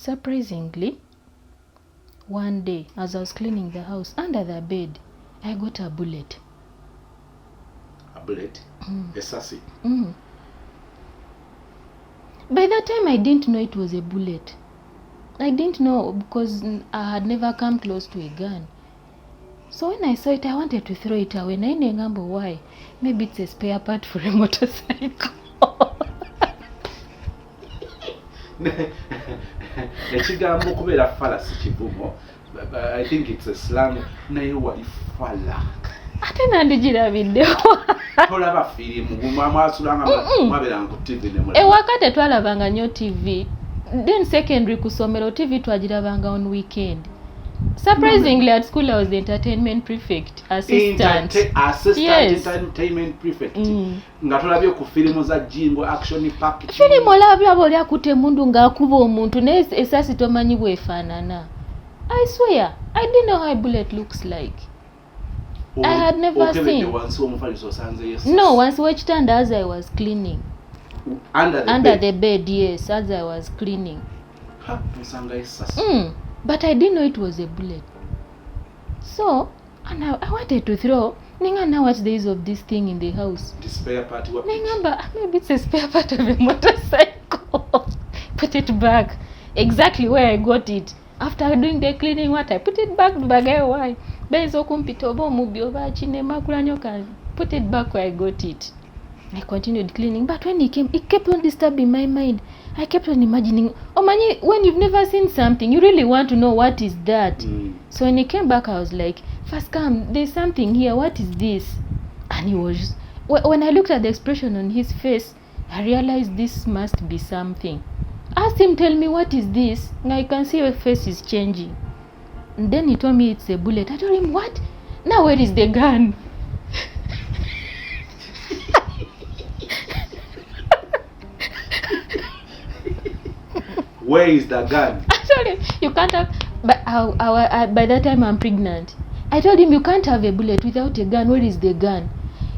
Surprisingly, one day as I was cleaning the house, under the bed I got a bullet. A bullet? Esasi? By that time I didn't know it was a bullet. I didn't know because I had never come close to a gun. So when I saw it, I wanted to throw it away. Naye nengamba, why? Maybe it's a spare part for a motorcycle. Ekigambo okubeera fala si kivumo. I think it's a slang, naye wali fala. Ate nandigirabiddewo. Tolaba firimu? Mwasulanga, mwabeeranga ku TV ne mulaba? Ewaka tetwalabanga nnyo TV. Then secondary, ku ssomero, TV twagirabanga on weekend. Surprisingly, at school I was the entertainment prefect assistant. Assistant? Yes. Entertainment prefect? Mm. Nga tolabye ku firimu za Jingo, Action Pack? Firimu olaba oli akuta emundu ng'akuba omuntu, naye esasi tomanyi bwefaanana. I swear I didn't know how a bullet looks like. I had never Okebedde seen. Wansi w'omufaliso osanzeyo esasi? No, wansi w'ekitanda as I was cleaning. Under the Under bed? The bed, yes, as I was cleaning. Ha, osangayo esasi. But I didn't know it was a bullet. So, and I wanted to throw. Ninga, now what's the use of this thing in the house? Nti spare part wa Nengamba, "Ah, maybe it's a spare part of a motorcycle." Put it back exactly where I got it. After doing the cleaning, what, I put it back bagayo. Why? Bayinza okumpita oba omubbi oba kinemakula nyoka. Put it back where I got it. I continued cleaning, but when he came, it kept on disturbing my mind. I kept on imagining. Omanyi, when you've never seen something, you really want to know what is that. So when he came back, I was like, "First come, there's something here. What is this?" And he was, when I looked at the expression on his face, I realized this must be something. Asked him, "Tell me, what is this?" And I can see your face is changing. And then he told me it's a bullet. I told him, "What? Now where is the gun?" Where is the gun? I told him, "You can't have." But by that time, I'm pregnant. I told him, "You can't have a bullet without a gun. Where is the gun?"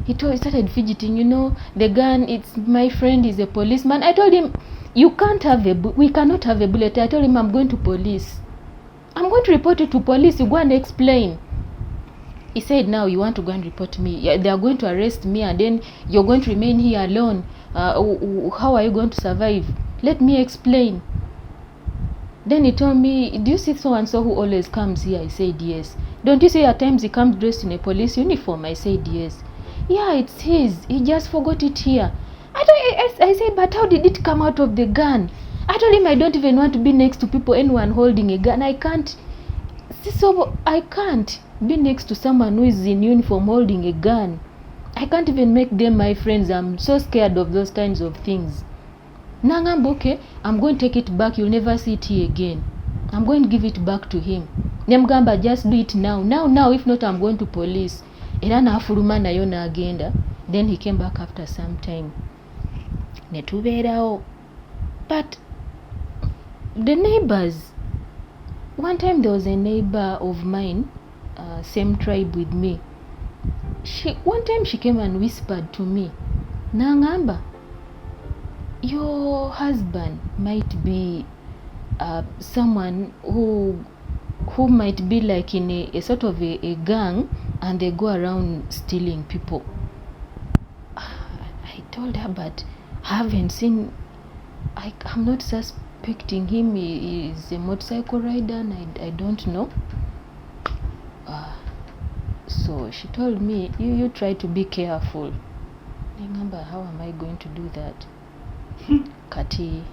He started fidgeting. "You know, the gun, it's my friend is a policeman." I told him, "You can't have a, we cannot have a bullet." I told him, "I'm going to police. I'm going to report you to police. You go and explain." He said, "Now you want to go and report me? Yeah, they are going to arrest me and then you're going to remain here alone. How are you going to survive? Let me explain." Then he told me, "Do you see so and so who always comes here?" I said, "Yes." "Don't you see at times he comes dressed in a police uniform?" I said, "Yes." "Yeah, it's his. He just forgot it here." I, don't, I said, "But how did it come out of the gun?" I told him I don't even want to be next to people, anyone holding a gun. I can't. So I can't be next to someone who is in uniform holding a gun. I can't even make them my friends. I'm so scared of those kinds of things. Nangamba, "Okay, I'm going to take it back. You'll never see it here again. I'm going to give it back to him." Nemugamba, "Just do it now, now, now. If not, I'm going to police." Era n'afuluma nayo n'agenda. Then he came back after some time. Ne tubeerawo. But the neighbors, one time there was a neighbor of mine, same tribe with me. One time she came and whispered to me, nangamba, "Your husband might be someone who might be like in a sort of a gang and they go around stealing people." I told her, "But I haven't seen, I'm not suspecting him. He is a motorcycle rider and I don't know." So she told me, You try to be careful." Nengamba, "How am I going to do that?" Kati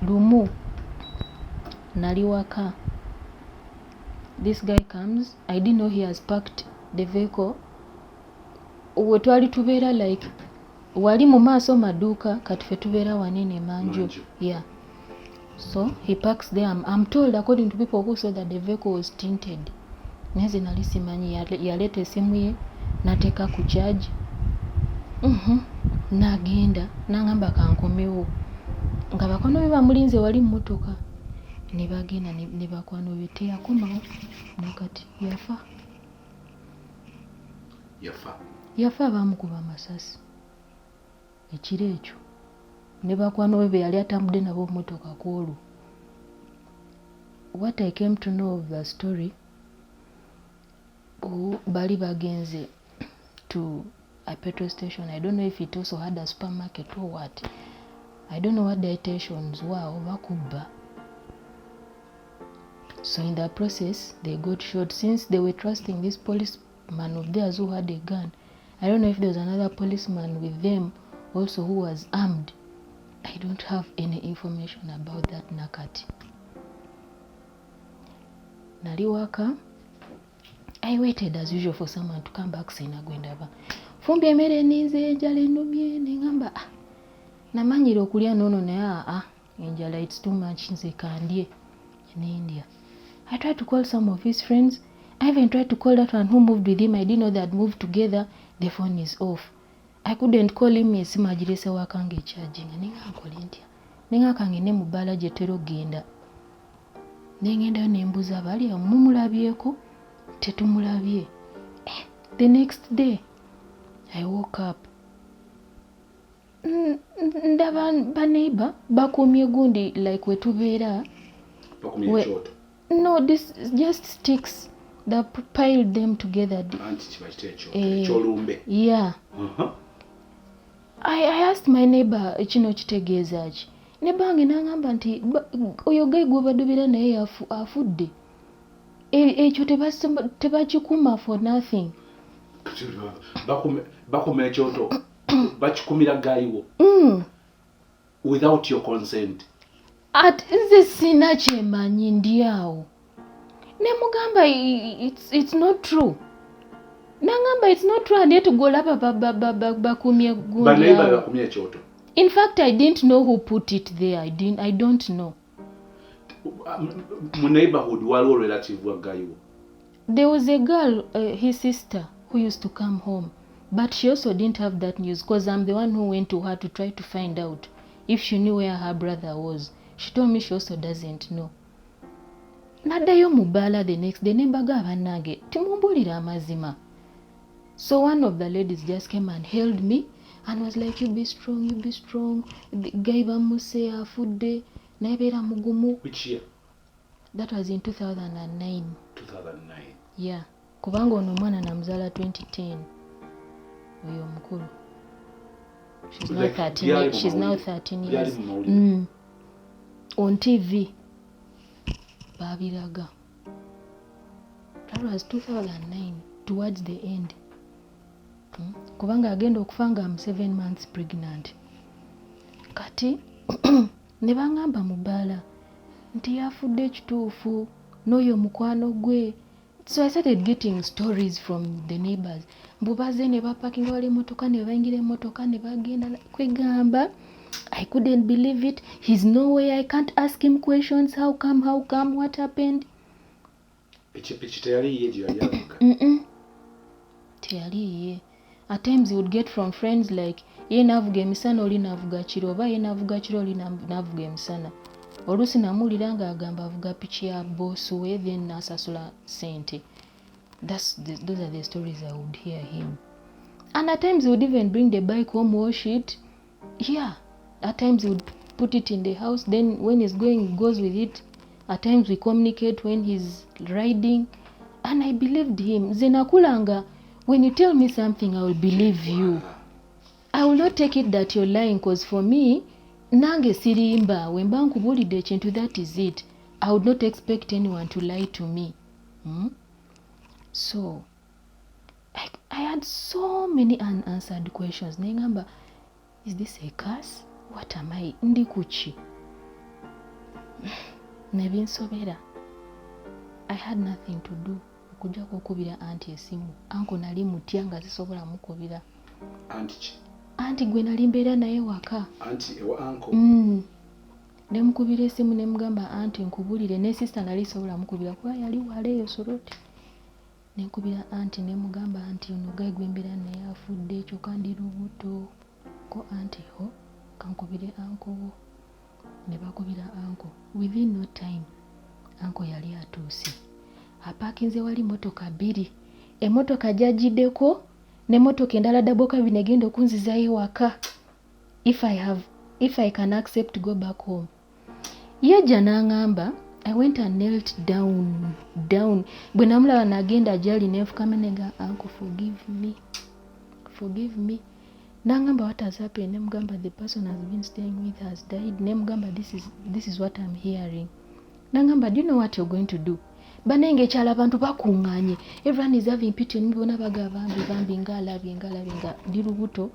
lumu nali waka, this guy comes. I didn't know he has parked the vehicle we twali tubeera, like wali mu maaso maduuka, kati fe tubeera wanene manju. Manju. Yeah, so he parks there. I'm told, according to people who saw, that the vehicle was tinted, naye nze nali simanyi. Yaleeta esimu ye n'ateeka ku charge. N'agenda n'angamba kankomewo nga bakwano be bamulinze wali mu mmotoka, ne bagenda ne bakwano be. Teyakomawo nakati, yafa. Yafa? Yafa, baamukuba amasasi ekiro ekyo ne bakwano be be yali atambudde nabo mmotoka ku olwo. What I came to know of the story, bali bagenze to a petrol station. I don't know if it also had a supermarket or what. I don't know what the intentions were oba kubba. So in the process, they got shot. Since they were trusting this policeman of theirs who had a gun, I don't know if there was another policeman with them also who was armed. I don't have any information about that nakati. Nali waka. I waited as usual for someone to come back, sina gwendaba. Fumbye emmere, ninze enjala ennumye, neŋŋamba, "Ah, namanyira okulya noono, naye aa, enjala, it's too much, nze kandye." Nendya. I tried to call some of his friends. I even tried to call that one who moved with him. I didn't know they had moved together. The phone is off. I couldn't call him, esimu agirese waka nga ekyajinga. Nenga nkole ntya? Nenga kangende mu bbaala gye tera okugenda. Nengendayo nembuuza bali awo, "Mumulabyeko?" "Tetumulabye." Eh, the next day I woke up, ndaba baneighbor bakuumye gundi, like wetubeera. Bakumye ekyoto? No, this just sticks that piled them together. Anti kiba kita ekyoto Eh. ekyolumbe. Yeah. I asked my neighbor, "Kino kitegeeza ki?" Neighbor wange n'aŋŋamba nti, "Oyo guy gw'obadde obeera naye afudde. Ekyo tebakikuuma for nothing." Bakuma ekyoto, bakikumira guy wo without your consent? Ate nze sina kyemanyi, ndi awo ne mugamba, It's not true." Nangamba, "It's not true," and yet golaba bakumye gundi Baneighbor awo. Bakumye ekyoto? In fact, I didn't know who put it there. I don't know. Mu neighborhood waliwo relative wa guy wo? There was a girl, his sister, who used to come home, but she also didn't have that news because I'm the one who went to her to try to find out if she knew where her brother was. She told me she also doesn't know. Naddayo mu bbaala the next day, ne mbagamba, "Bannange, timumbuulira amazima?" So one of the ladies just came and held me and was like, "You be strong, you be strong. The guy bamuse, afudde, naye beera mugumu." Which year? That was in 2009. 2009? Yeah, kubanga ono omwana namuzaala 2010, oyo omukulu. She's now Like, 13, byali mu she's now mawulire. 13 Byali years. mu mawulire. On TV babiraga. That was 2009, towards the end. Kubanga agenda okufa nga am 7 months pregnant. Kati ne baŋŋamba mu bbaala nti yafudde ekituufu n'oyo mukwano gwe. So I started getting stories from the neighbors, mbu bazze ne bapakinga wali emmotoka, ne bayingira emmotoka ne bagenda. Kwegamba I couldn't believe it. He's nowhere. I can't ask him questions. How come, how come, what happened? Pikipiki teyali ye gye yali avuga? Teyali ye. At times he would get from friends, like ye naavuga emisana, oli naavuga kiro, oba ye naavuga kiro, oli naavuga emisana. Oluusi namuwulira ng'agamba avuga piki ya boss we, then n'asasula ssente. Those are the stories I would hear him. And at times he would even bring the bike home, wash it. Yeah, at times he would put it in the house, then when he's going, he goes with it. At times we communicate when he's riding, and I believed him. Nze nakulanga, when you tell me something, I will believe you. I will not take it that you're lying, 'cause for me, nange sirimba. Wemba nkubuulidde ekintu, that is it. I would not expect anyone to lie to me. So I had so many unanswered questions. Nengamba, is this a curse? What am I, ndi kuki? Nebinsobera. I had nothing to do okujjako okubira auntie esimu. Uncle nali mutya nga sisobola mukubira. Auntie ki? Auntie gwe nali mbeera naye waka. Auntie ewa uncle? Nemukubira esimu, nemugamba, "Auntie, nkubulire." Ne sister nali sobola mukubira kuba yali wala eyo Soroti. Nenkubira auntie, nemugamba, "Auntie, ono guy gwembeera naye afudde, kyokka ndi lubuto." Ko auntie, "Ho, kankubire uncle wo." Ne bakubira uncle. Within no time uncle yali atuuse, apaakinze wali motoka bbiri, emmotoka gyagiddeko n'emmotoka endala, double cabin, egenda okunzizayo ewaka if I have, if I can accept to go back home. Yajja n'aŋŋamba, I went and knelt down down. Bwe namulaba nagenda gyali nenfukama nenga, "Uncle, forgive me, forgive me." Nangamba, "What has happened?" Nemugamba, "The person has been staying with has died." Nemugamba, This is what I'm hearing." Nangamba, "Do you know what you're going to do?" Banenge ekyalo abantu bakuŋŋaanye, everyone is having pity on me. Bonna bagamba, "Bambi, bambi, ngaalabye, ngaalabye nga ndi lubuto,"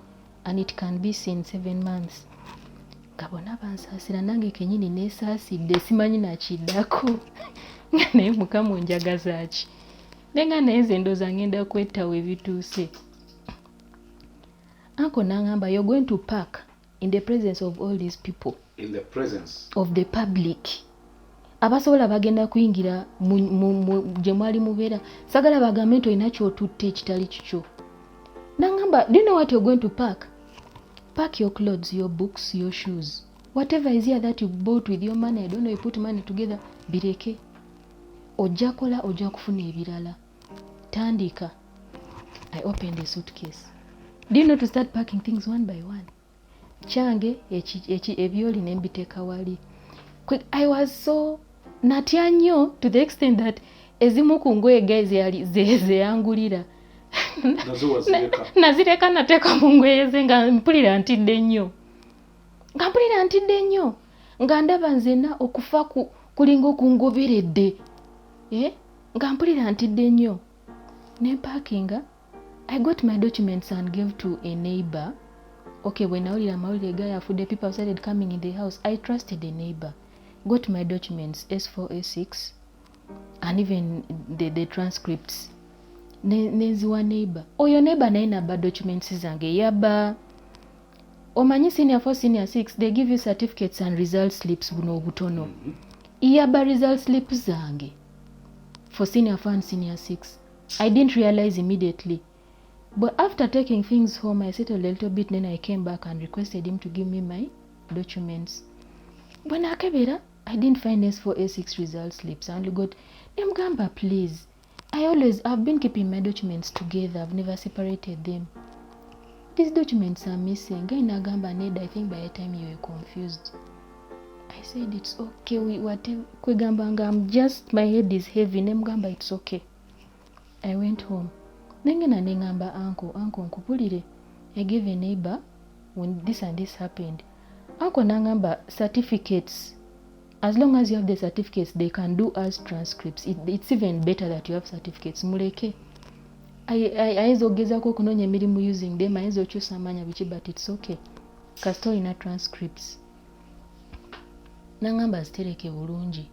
and it can be seen, 7 months, nga bonna bansaasira. Nange kenyini neesaasidde, simanyi nakiddako nga naye Mukama onjagaza ki? Naye nga naye nze ndooza ngenda kwettawo ebituuse. Uncle nangamba, "You're going to park in the presence of all these people." In the presence Of the public. Abasobola bagenda kuyingira gye mwali mubeera. Sagala bagambe nti olina kyotutte ekitali kikyo. Nangamba, "Do you know what you're going to pack? Pack your clothes, your books, your shoes, whatever is here that you bought with your money. I don't know, you put money together. Bireke, ojja kola, ojja kufuna ebirala. Tandika." I opened a suitcase. Do you know, to start packing things one by one, kyange ebyoli ne mbiteeka wali. I was so natya nnyo to the extent that ezimu ku ngoye guys yali zeyangulira Nazo wazireka? Nazireka, nateeka mu ngoye ze, nga mpulira ntidde nnyo, nga mpulira ntidde nnyo, nga ndaba nzena okufa kulinga okungoberedde, eh? Nga mpulira ntidde nnyo, nempackinga. I got my documents and gave to a neighbor. Okay, bwe nawulira amawulire gayo afudde, people started coming in the house. I trusted a neighbor, got my documents, S4, A6, and even the transcripts, nenziwa neighbor oyo. Neighbor naye nabba documents zange. Yabba, omanyi senior 4, senior 6, they give you certificates and result slips, buno obutono. Yabba result slips zange for senior 4 and senior 6. I didn't realize immediately, but after taking things home, I settled a little bit, then I came back and requested him to give me my documents. Bwe nakebera, I didn't find S4, A6 result slips. I only got, nemugamba, "Please, I've been keeping my documents together. I've never separated them. These documents are missing." Guy nagamba, "Ned, I think by the time you were confused." I said, "It's okay." We whatever, kwegamba nga I'm just, my head is heavy. Nemugamba, "It's okay." I went home, nengenda nengamba uncle, "Uncle, nkubulire, I gave a neighbor when this and this happened." Uncle nangamba, "Certificates, as long as you have the certificates, they can do as transcripts. It's even better that you have certificates. Muleke. Ayinza okugezaako okunoonya emirimu using them, ayinza okyusa amanya biki, but it's okay kasita olina transcripts." Nangamba zitereke bulungi.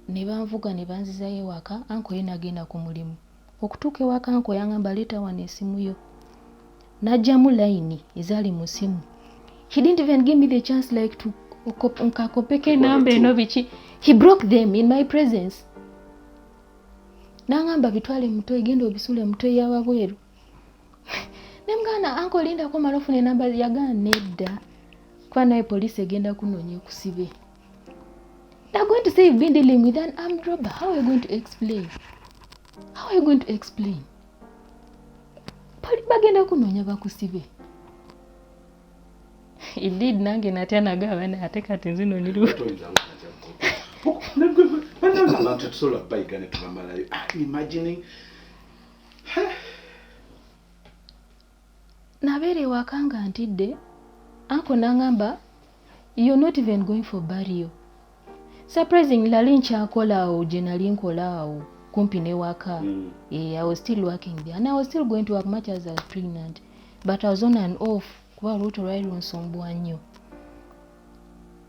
Ne banvuga ne banzizayo ewaka. Uncle ye nagenda ku mulimu. Okutuuka ewaka, uncle yangamba, "Leeta wano esimu yo." N'aggyamu layini ezaali mu simu. He didn't even give me the chance like to nkakopeko enamba eno biki. He broke them in my presence. N'angamba, "Bitwale mutoyi, genda obisule mutoyi yawabweru." Nemugamba, "Uncle, lindako mala ofuna enamba." Yagamba, "Nedda, kuba nawe poliisi egenda kunoonya ekusibe. They're going to say you've been dealing with an armed robber. How are you going to explain? How are you going to explain? Bagenda kunoonya bakusibe." Indeed, nange natya, nagamba, ate kati nzino ndi Toyinza butagamba abantu tetusobola bayiga ne tubamalayo. I'm imagining. Nabeera ewaka nga ntidde. Uncle n'angamba, "You're not even going for burial." Surprisingly, nali nkyakola awo gye nali nkola awo kumpi ne waka. Yeah, I was still working there and I was still going to work much as I was pregnant, but I was on and off kuba olubuto lwali lunsumbuwa nnyo.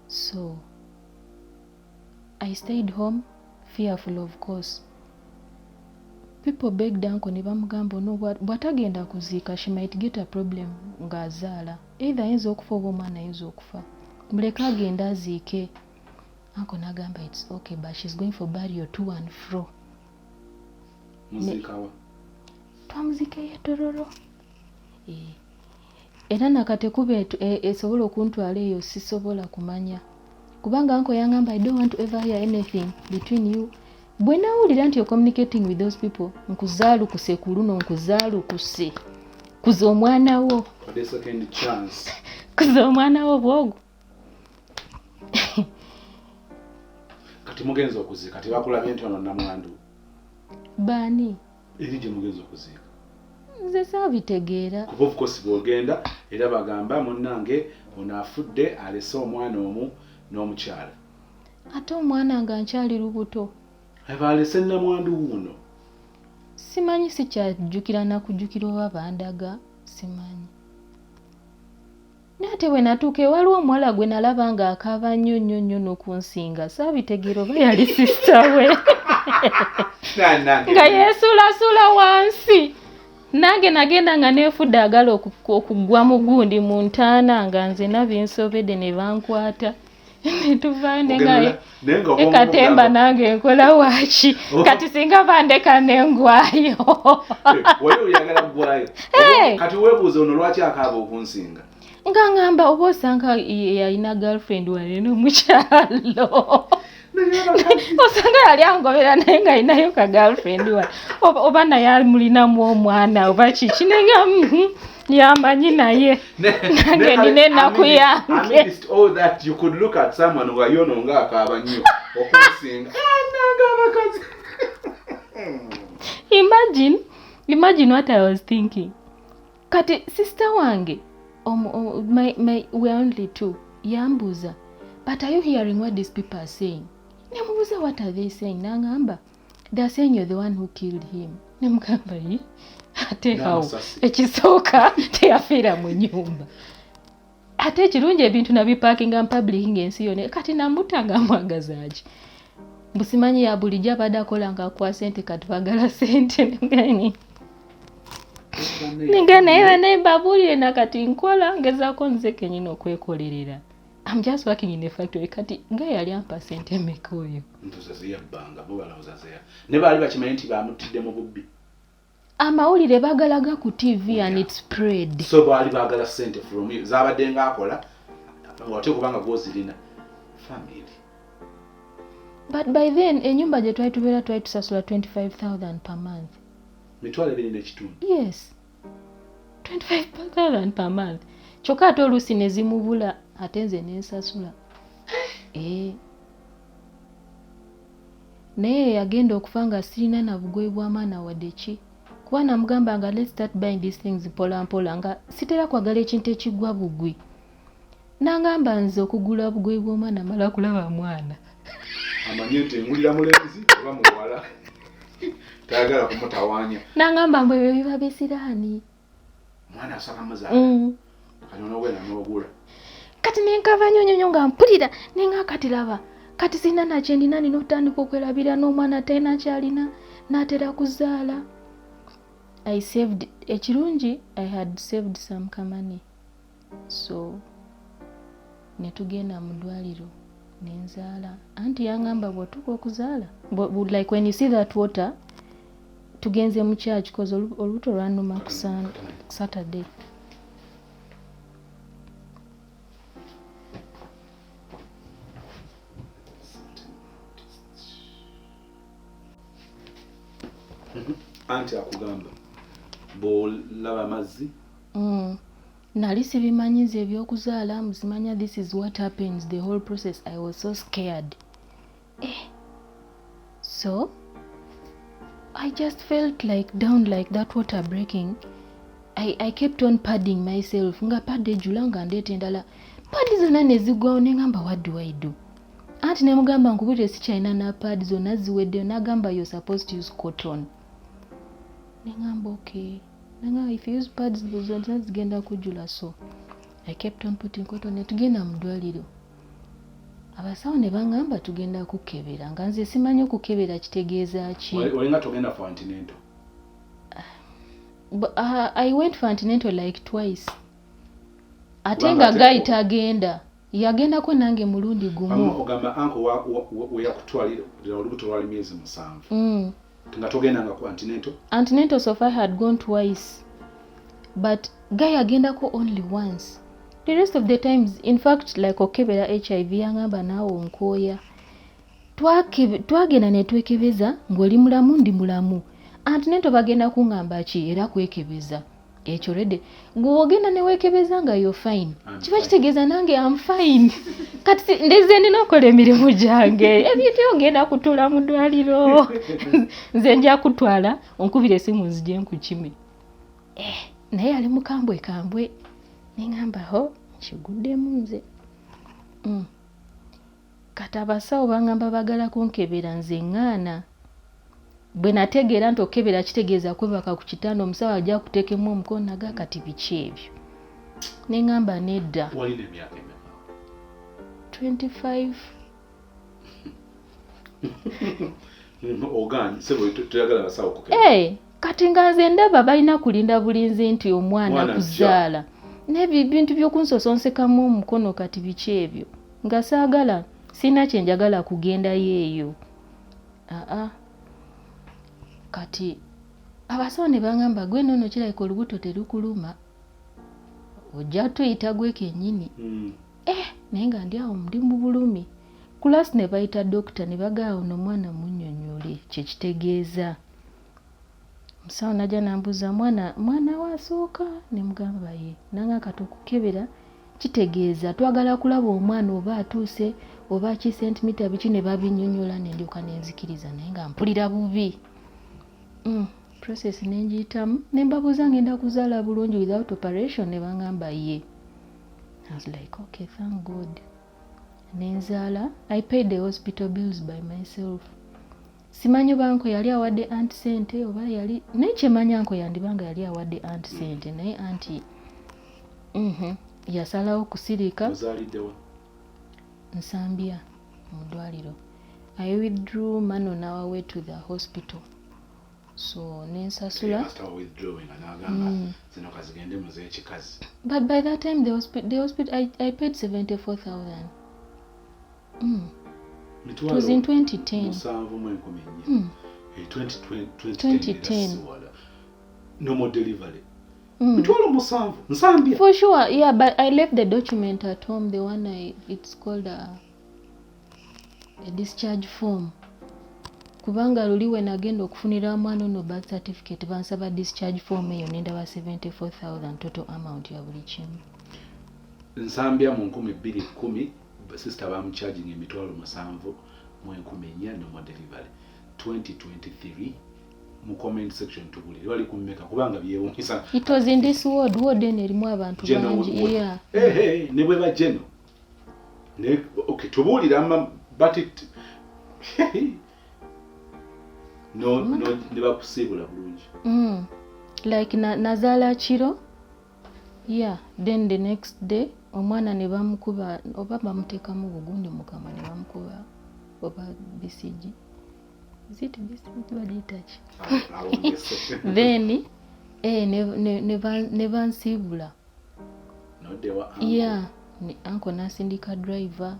So I stayed home, fearful of course. People begged uncle ne bamugamba, ono bw'atagenda kuziika, she might get a problem ng'azaala, either ayinza okufa oba omwana ayinza okufa. Muleke agende aziike." Uncle n'agamba, "It's okay, but she's going for burial to and fro." Muziikawa? Twamuziika e Tororo. Eh. Era nakatekuba esobola okuntwala eyo, sisobola kumanya, kubanga uncle yangamba, "I don't want to ever hear anything between you. Bwe nawulira nti you're communicating with those people, nkuzaalukuse ku luno, nkuzaalukuse kuza omwana wo." For the second chance. Kuza omwana wo bwogu. Kati mugenza okuziika, tebakulabye nti ono namwandu? Baani? Eri gye mugenza okuziika. Nze saabitegeera. Kuba of course bw'ogenda era bagamba munnange ono afudde alese omwana omu n'omukyala. Ate omwana nga nkyali lubuto. Aba alese namwandu wuuno. Simanyi, sikyajjukira nakujjukira oba bandaga, simanyi. Naye ate bwe natuuka ewaliwo omuwala gwe nalaba ng'akaaba nnyo nnyo nnyo n'okunsinga, saabitegeera oba yali sisita we nga yeesuulasuula wansi. Nange nagenda nga neefudde agala okugwa mu gundi mu ntaana, nga nze nabinsobedde ne bankwata netuvaayo nekatemba nange nkola waaki. Oh. Kati singa bandeka nengwayo. Kati weebuuza ono lwaki akaaba okunsinga? Nga ngamba oba osanga yalina girlfriend wanene omukyalo, osanga yali angobera naye nga alinayo ka girlfriend wa oba naye amulinamu omwana oba kiki, nenga yamanyi naye nange nina ennaku yange. Amidst all that, you could look at someone nga yono nga akaaba nnyo okunsinga. Nange abakazi. Imagine what I was thinking. Kati sister wange we are only two, yambuuza, "But are you hearing what these people are saying?" Nemubuuza, "What are they saying?" Nangamba, "They are saying you're the one who killed him." Nemugamba, "Yi, ate how?" N'amasasi. Ekisooka teyafiira mu nyumba, ate ekirungi ebintu nabipaakinga mu public ng'ensi yonna. Kati namutta nga mwagazaaki? Mbusimanyi ya bulijjo abadde akola nga akuwa sente, kati bagala sente. Nengani ninga naye banaye mbabuulire, nakati nkola ngezaako nze kenyini okwekolerera. I'm just working in a factory. Kati nga yali ampa sente meka oyo? Ndoza zeyabbanga, bo balowooza zeya ne baali bakimanyi nti bamuttidde mu bubbi. Amawulire bagalaga ku TV and it spread. So baali baagala sente from you zabadde ngaakola, ate kubanga gwozirina family. But by then enyumba gye twali tubeera twali tusasula 25,000 per month. 25,000? Yes, 25,000 per month. Kyokka ate oluusi ne zimubula, ate nze nensasula. Eh. Naye yagenda okufa nga sirina na bugoye bw'amaana wadde ki, kuba namugamba nga let's start buying these things mpola mpola, nga sitera kwagala ekintu ekigwa bugwi. Nangamba, nze okugula bugoye bw'omwana mala kulaba mwana. Amanye nti engulira mulenzi oba muwala, tayagala kumutawaanya. Nangamba mbu ebyo biba bisiraani. Mwana asaka muzaala. Kati onogenda n'ogula. Kati nenkava nnyo nnyo nnyo nga mpulira nenga kati laba kati sirina nakyendina, nina otandika okwerabira n'omwana talina kyalina, n'atera kuzaala. I saved, ekirungi I had saved some money, so netugenda mu ddwaliro nenzaala. Anti yangamba bw'otuuka okuzaala like when you see that water, tugenze mu church cause olubuto lwanuma ku Saturday. Anti akugamba bw'olaba amazzi. Nali sibimanyiza ebyokuzaala, muzimanya this is what happens, the whole process. I was so scared. Eh. So I just felt like down, like that water breaking. I kept on padding myself, nga pad ejula nga ndeeta endala, pad zonna nezigwawo. Nengamba, "What do I do?" Anti nemugamba, "Nkubulire, sikyalina na pad, zonna ziweddeyo." Nagamba, "You're supposed to use cotton." Nengamba, "Okay." Nangamba, "If you use pads zonna zigenda kujula." So I kept on putting cotton. Netugenda mu ddwaliro, abasawo ne baŋŋamba tugenda kukebera, nga nze simanyi okukebera kitegeeza ki. Olinga togenda for antenatal? But I went for antenatal like twice, ate nga guy tagenda, yagendako nange mulundi gumu. Ogamba uncle weyakutwalira olubuto lwali myezi 7. Nga togendanga ku antenatal? Antenatal so far had gone twice, but guy agendako only once. The rest of the times, in fact, like okebera HIV, yangamba naawe onkooya. Twagenda ne twekebeza ng'oli mulamu, ndi mulamu. Antenatal bagenda kuŋŋamba ki? Era kwekebeza. Ekyo rede gwe ogenda neweekebeza nga yo fine, I'm kiba fine. Kitegeeza nange am fine. Kati ndeze nina okola emirimu gyange. Ebintu ogenda kutuula mu ddwaliro, nze nja kutwala onkubira esimu nzije nkukime. Eh, naye ali mukambwe kambwe, neŋŋamba ho nkiguddemu nze. Kati abasawo baŋŋamba bagala kunkebera, nze ŋŋaana. Bwe nategeera nti okukebera kitegeeza kwebaka ku kitanda, omusawo ajja kuteekemu omukono, naga kati biki ebyo, neŋŋamba nedda. Walina emyaka emeka? 25. Ogaanye sebo, toyagala basawo kukebera. Eh, kati nga nze ndaba balina kulinda bulinzi nti omwana Mwana kuzaala n'ebyo bintu by'okunsosonsekamu omukono, kati biki ebyo, nga saagala, sirina kye njagala kugendayo eyo. Aa, kati abasawo ne baŋŋamba, gwe noono kirabika olubuto terukuluma, ojja tuyita gwe kennyini. Eh, naye nga ndi awo ndi mu bulumi. Kulasi ne bayita dokita ne bagamba, ono omwana munnyonnyole kyekitegeeza. Omusawo najja nambuuza, mwana mwana we asooka? Ne mugamba ye. Nanga kati okukebera kitegeeza twagala kulaba omwana oba atuuse oba ki sentimita biki, ne babinnyonnyola, ne ndyoka nenzikiriza, naye nga mpulira bubi. Process nengiyitamu, ne mbabuuza, ngenda kuzaala bulungi without operation? Ne baŋŋamba ye. I was like, okay, thank God. Nenzaala. I paid the hospital bills by myself. Simanyi oba uncle yali awadde auntie sente oba yali, naye kyemanya uncle yandibanga yali awadde auntie sente, naye auntie yasalawo kusirika. Ozaaliddewa? Nsambya mu ddwaliro. I withdrew money on our way to the hospital, so nensasula. Pastor wa withdrawing n'agamba zino kazigende mu z'ekikazi. But by that time the hospital I paid 74,000. It was in 2010. 74. Eh, 2020. 2010. Era siwala. Normal delivery 70,000 Nsambya. For sure, yeah, but I left the document at home, the one I it's called a discharge form. Kubanga luli we nagenda okufunira omwana ono birth certificate, bansaba discharge form eyo, nendaba 74,000 total amount ya buli kimu. Nsambya mu 2010, sister bamucharging 74,000, normal delivery. 2023, mu comment section tubulire bali ku mmeka, kubanga byewunyisa. It was in this ward, ward eno erimu abantu General bangi. Ward. Yeah. Hey, hey, ne bweba geno ne okay, tubuulire ama, but it no no ne bakusiibula bulungi. Like nazaala kiro, yeah, then the next day omwana ne bamukuba oba bamuteekamu bugundi mukama, ne bamukuba oba BCG, is it BCG, bagiyita ki? Awongese. Then eh, ne bansiibula. Noddewa uncle. Yeah, ne uncle n'asindika driver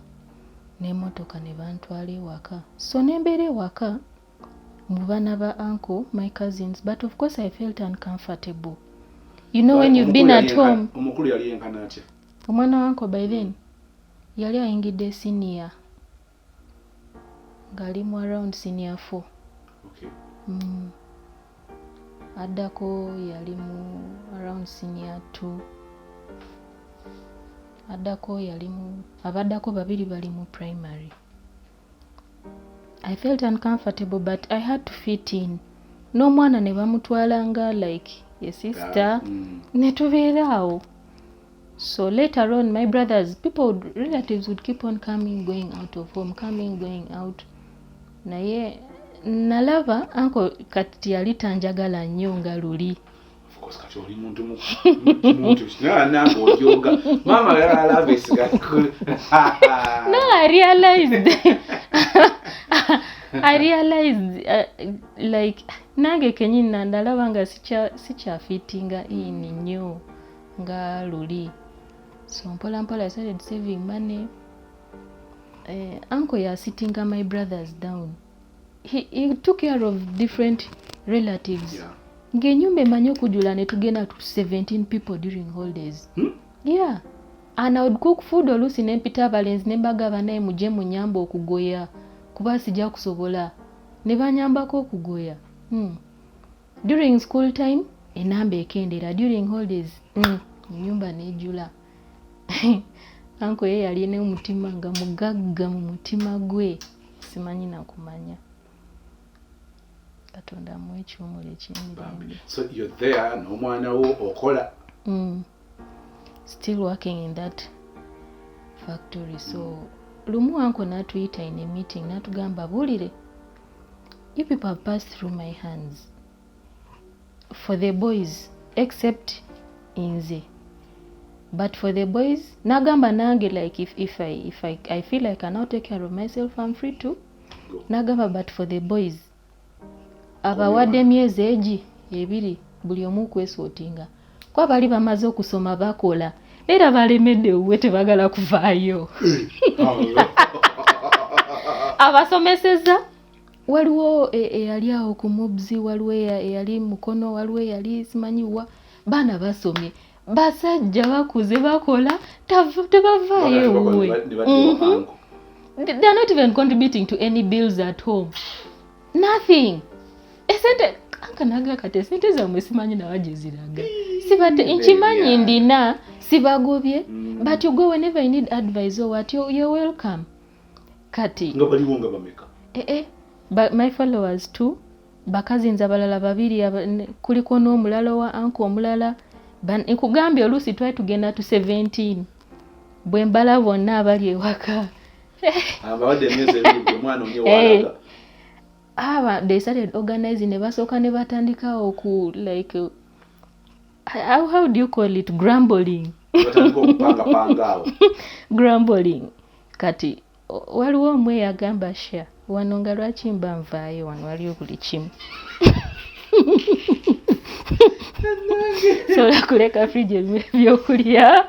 n'emmotoka ne bantwala ewaka. So nembeera ewaka mu baana ba uncle, my cousins, but of course I felt uncomfortable, you know, when you've been Omukulu at yali home. Omukulu yali yenkana atya? Omwana wa uncle by then yali ayingidde senior, ng'ali mu around senior four. Addako yali mu around senior two, addako yali mu, abaddako babiri bali mu primary. I felt uncomfortable, but I had to fit in n'omwana ne bamutwala nga like a sister. Ne tubeera awo. So later on my brothers, people would, relatives would keep on coming, going out of home, coming, going out, naye nalaba uncle kati yali tanjagala nnyo nga luli. Of course, kati oli muntu muntu nange ojoga maama yalaba esiga. No, I realized like nange kenyini nandalaba nga sikyafittinga in nnyo nga luli. So mpola mpola I started saving money. Uncle yasittinga my brothers down. He took care of different relatives. Ng'ennyumba emanyi okujula ne tugenda to 17 people during holidays. Yeah, and I would cook food oluusi ne mpita abalenzi ne mbagaba, naye mujje munyamba okugoya kuba sijja kusobola, ne banyambako okugoya. During school time Enamba ekendera during holidays, ennyumba nejula. Uncle ye yalina omutima nga mugagga mu mutima gwe, simanyi nakumanya. Katonda amuwa ekiwumulo eky'emirembe. So you're there n'omwana wo, okola. Still working in that factory. So lumu uncle n'atuyita in a meeting, n'atugamba, "Buulire, you people have passed through my hands for the boys, except nze, but for the boys," n'agamba, "nange like if I feel like I now take care of myself, I'm free to Go. N'agamba, "But for the boys, abawadde emyezi egi 2 buli omu kwesortinga, kuba bali bamaze okusoma, bakola, era balemedde ewuwe, tebagala kuvaayo." Abasomeseza waliwo eyali awo ku mubzi, waliwo eyali Mukono, waliwo eyali simanyi wa. Baana basomye, basajja bakuze, bakola, tebavaayo ewuwe. Ne badde uncle. They are not even contributing to any bills at home, nothing. Esente anka naga, kati esente zammwe simanyi nawa gye ziraga. Sibate nkimanyi ndina, sibagobye, but you go whenever you need advice or what, you're welcome. Kati Nga baliwo nga bameka? Eh, eh, but my followers too, bakazinza abalala babiri, kuliko n'omulala wa uncle omulala. Nkugambye oluusi twali tugenda to 17 bwe mbala bonna abali ewaka. Abawadde emyezi 2 buli omwana onye Eh. walaga. Aba they started organizing, ne basooka ne batandikawo ku like how do you call it, grumbling. Batandika okupangapanga awo. Grumbling. Kati waliwo omwe yagamba, "Sha, wano nga lwaki mba nvaayo? Wano waliwo buli kimu, sobola kuleka fridge erimu ebyokulya,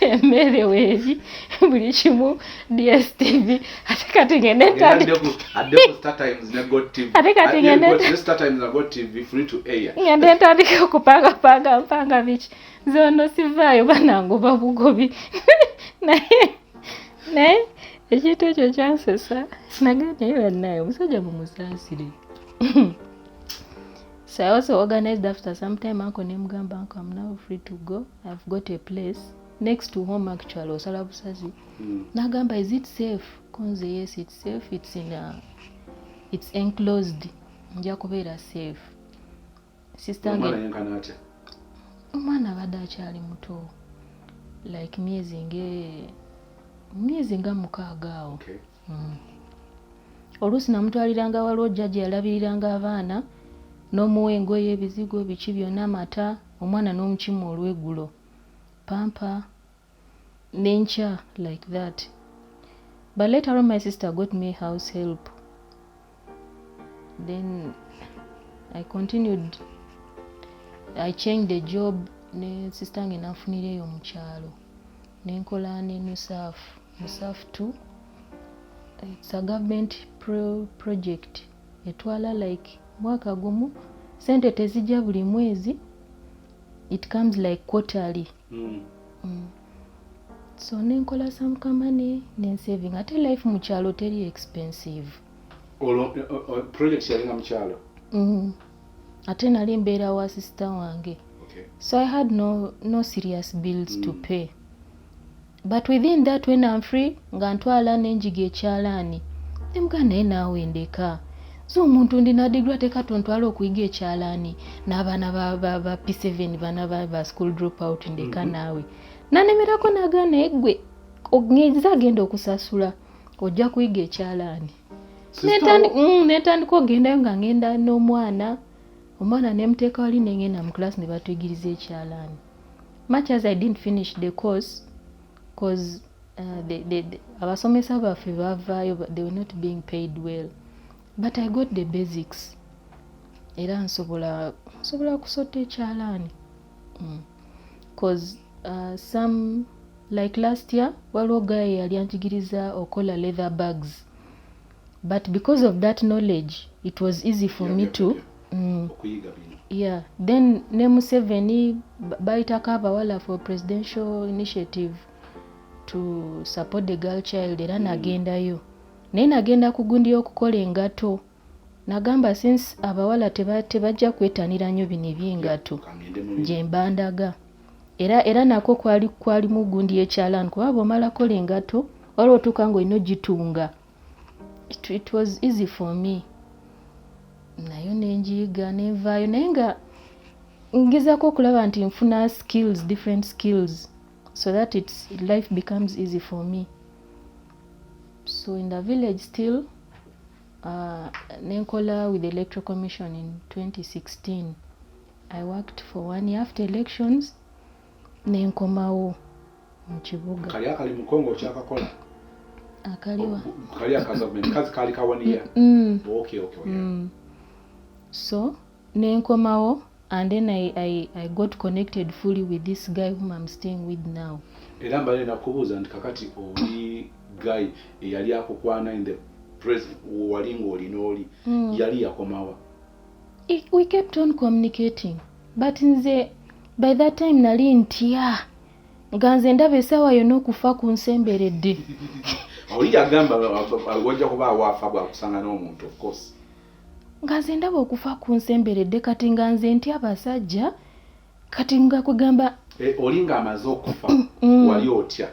emmere weeri, buli kimu, DStv, ate kati ngende Adde ku Star Times ne GOtv. Ate kati Star Times na GOtv free to air. Ngende ntandike okupangapanga mpanga biki zono, sivaayo, banangoba bugobi." Naye ekintu ekyo kyansesa, naga naye bannaye omusajja mumusaasire. So I also organized after some time, uncle nemugamba, "Uncle, I'm now free to go. I've got a place next to home, actually osala busazi." Nagamba, "Is it safe?" Konze, "Yes, it's safe. It's enclosed, nja kubeera safe, sister." Omwana Nge yenkana atya? Omwana abadde akyali muto, like myezi nga 6 awo. Oluusi namutwaliranga, waliwo jjajja yalabiriranga abaana, n'omuwa engoye, ebizigo, biki byonna, amata, omwana n'omukima olweggulo, pampers n'enkya, like that. But later on my sister got me house help, then I continued. I changed the job ne sister nge nanfunira eyo mu kyalo, nenkola ne NUSAF, NUSAF 2. It's a government project etwala like mwaka gumu, sente tezijja buli mwezi, it comes like quarterly. So nenkola some kamani nensaving, ate life mu kyalo teri expensive. Olwo project yalinga mu kyalo? Ate nali mbeera wa sister wange. So I had no serious bills to pay. But within that, when I'm free, nga ntwala nenjiga ekyalaani. Nemugaa, "Naye naawe ndeka, so omuntu ndina degree, ate kati ontwala okuyiga ekyalaani n'abaana ba P7, baana ba school drop out, ndeka naawe." Nanemerako, nagaa, "Naye gwe nze agenda okusasula, ojja kuyiga ekyalaani." Netandika ogendayo nga ngenda n'omwana, omwana nemuteeka wali, nengenda mu class ne batuyigiriza ekyalaani. Much as I didn't finish the course, cause abasomesa baffe bavaayo, they were not being paid well, but I got the basics, era nsobola kusota ekyalaani, cause some like last year waliwo guy yali anjigiriza okola leather bags, but because of that knowledge it was easy for me to Okuyiga bino. Yeah, then ne Museveni bayitako abawala for presidential initiative to support the girl child, era nagendayo, naye nagenda ku gundi y'okukola engato. Nagamba since abawala tebajja kwetanira nnyo bino ebyengato, Kangende mu bino. Gye mbandaga era nako kwali kwalimu gundi y'ekyalaani, kuba bw'omala kola engato waliwo otuuka ng'olina ogitunga. It was easy for me, nayo nenjiyiga nenvaayo, naye nga ngezaako okulaba nti nfuna skills, different skills, so that life becomes easy for me. So in the village still, nenkola with the Electoral Commission in 2016. I worked for one year after elections, nenkomawo mu kibuga. Kali akali mu Kongo okyakakola? Akaliwa? Kali aka gavumenti kazi kaali kawaniya? Mm. Okay, yeah. So nenkomawo and then I got connected fully with this guy whom I'm staying with now. Era mbadde nakubuuza nti kakati oli guy eyali akukwana in the present wali ng'olina oli yali yakomawa? We kept on communicating, but nze by that time nali ntya, nga nze ndaba essaawa yonna okufa ku nsemberedde. Oli yagamba wajja kuba awaafa bwakusanga n'omuntu, of course. Nga nze ndaba okufa ku nsemberedde, kati nga nze ntya abasajja, kati nga kugamba Eh, oli ng'amaze okufa wali otya?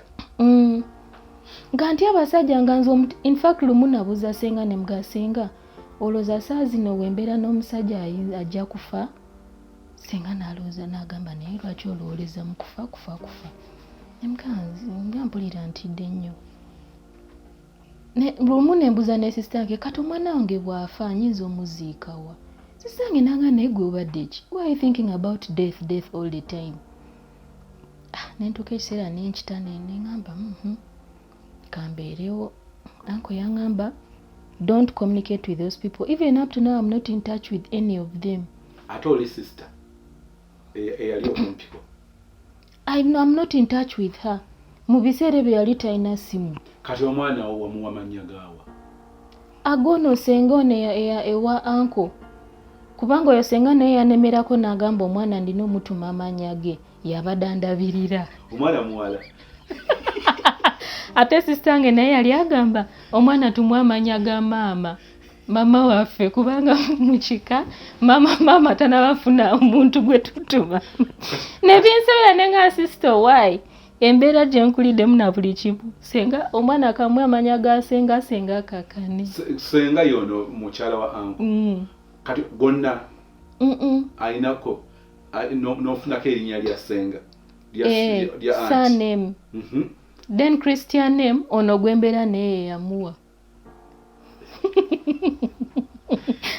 Nga ntya abasajja, nga nze in fact lumu nabuuza senga ne mga, "Senga, olowooza saa zino wembeera n'omusajja ajja kufa?" Senga n'alowooza n'agamba, "Naye lwaki olowooleza mu kufa, kufa, kufa?" Nga mpulira ntidde nnyo. Lumu nembuuza ne sister wange, "Kati omwana wange bw'afa nyinza omuziikawa?" Sister wange nanga, "Naye gwe obadde ki? Why are you thinking about death, death all the time?" Ah, nentuuka ekiseera nenkita neŋŋamba, kambeerewo." Uncle yaŋŋamba, "Don't communicate with those people." Even up to now I'm not in touch with any of them. Ate oli sister eyali okumpiko? I'm not in touch with her. Mu biseera ebyo yali talina simu. Kati omwana wo wamuwa mannya gaawa? Agono senga ono ewa uncle, kubanga oyo senga naye yanemerako n'agamba omwana ndina omutuma amannya ge, yabadde andabirira. Omwana muwala? Ate sister wange naye yali agamba omwana tumuwe amannya ga maama, maama waffe, kubanga mu kika maama tanabafuna omuntu gwe tutuma. Nebinsobera nenga, "Sister, why?" Embeera gye nkuliddemu na buli kimu, senga omwana kamwe amanya ga senga, senga kakane. Senga yono mukyala wa uncle? Mm. Kati gonna Mm-mm. alinako n'ofunako erinnya lya senga lya Eh, lya aunt. Surname. Then Christian name ono gwembeera naye yamuwa.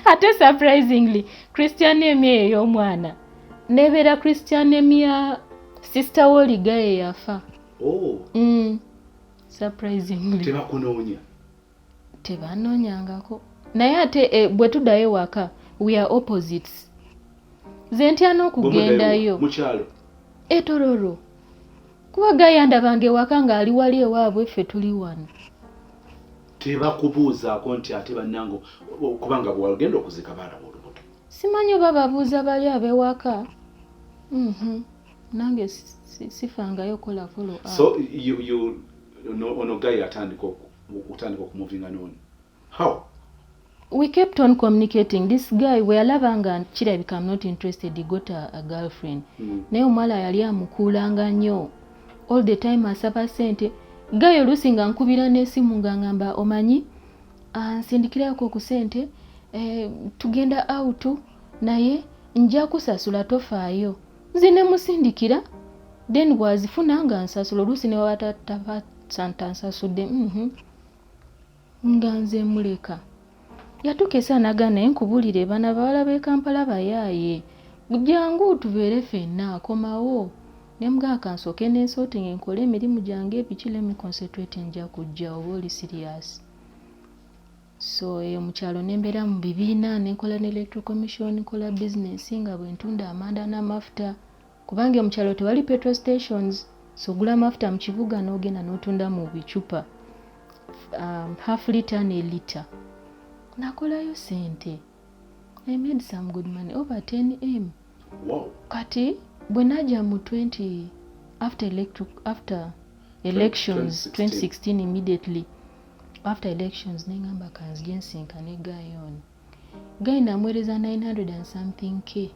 Ate surprisingly Christian name eyo ey'omwana nebeera Christian name ya sister woliga ye yafa. Oh. Surprisingly. Tebakunoonya? Tebanoonyangako, naye ate bwe tuddayo ewaka we are opposites. Nze ntya n'okugendayo. Mukyalo? Etororo, kuba gayandabanga ewaka ng'ali wali ewaabwe, ffe tuli wano. Tebakubuuzaako nti ate bannange, kubanga bwewagenda okuzika baalaba olubuto? Simanyi oba babuuza bali ab'ewaka. Nange sifangayo kola follow up. So you ono guy atandika okutandika okumuvinga nono how? We kept on communicating. This guy bwe yalaba nga kirabika I'm not interested, he got a girlfriend. Naye omuwala yali amukuulanga nnyo, all the time asaba ssente. Guy oluusi nga nkubira n'essimu nga ngamba, "Omanyi, nsindikirayoko ku ssente, eh, tugenda out, naye nja kusasula, tofaayo." Nze ne musindikira, then bw'azifuna nga nsasula, oluusi ne waba tansasudde, nga nze muleka. Yatuuka esaa nagaa, "Naye nkubulire, bano abawala b'e Kampala bayaaye, jangu tubeere ffenna, akomawo." Nemugamba, "Kansooke nensootinge, nkole emirimu gyange biki, let me concentrate, nja kujja oba oli serious." So eyo mukyalo nembeera mu bibiina, nenkola ne Electoral Commission, nkola bizinesi nga bwe ntunda amanda n'amafuta, kubanga mukyalo tewali petrol stations, so ogula amafuta mu kibuga n'ogenda n'otunda mu bicupa, half liter ne liter. Nakolayo sente. I made some good money, over 10M. Wow. Kati bwe najja mu 20 after electric, after elections. 2016. 2016, immediately after elections, neŋŋamba kanzije nsinkane guy ono. Guy namuweereza 900 and something k,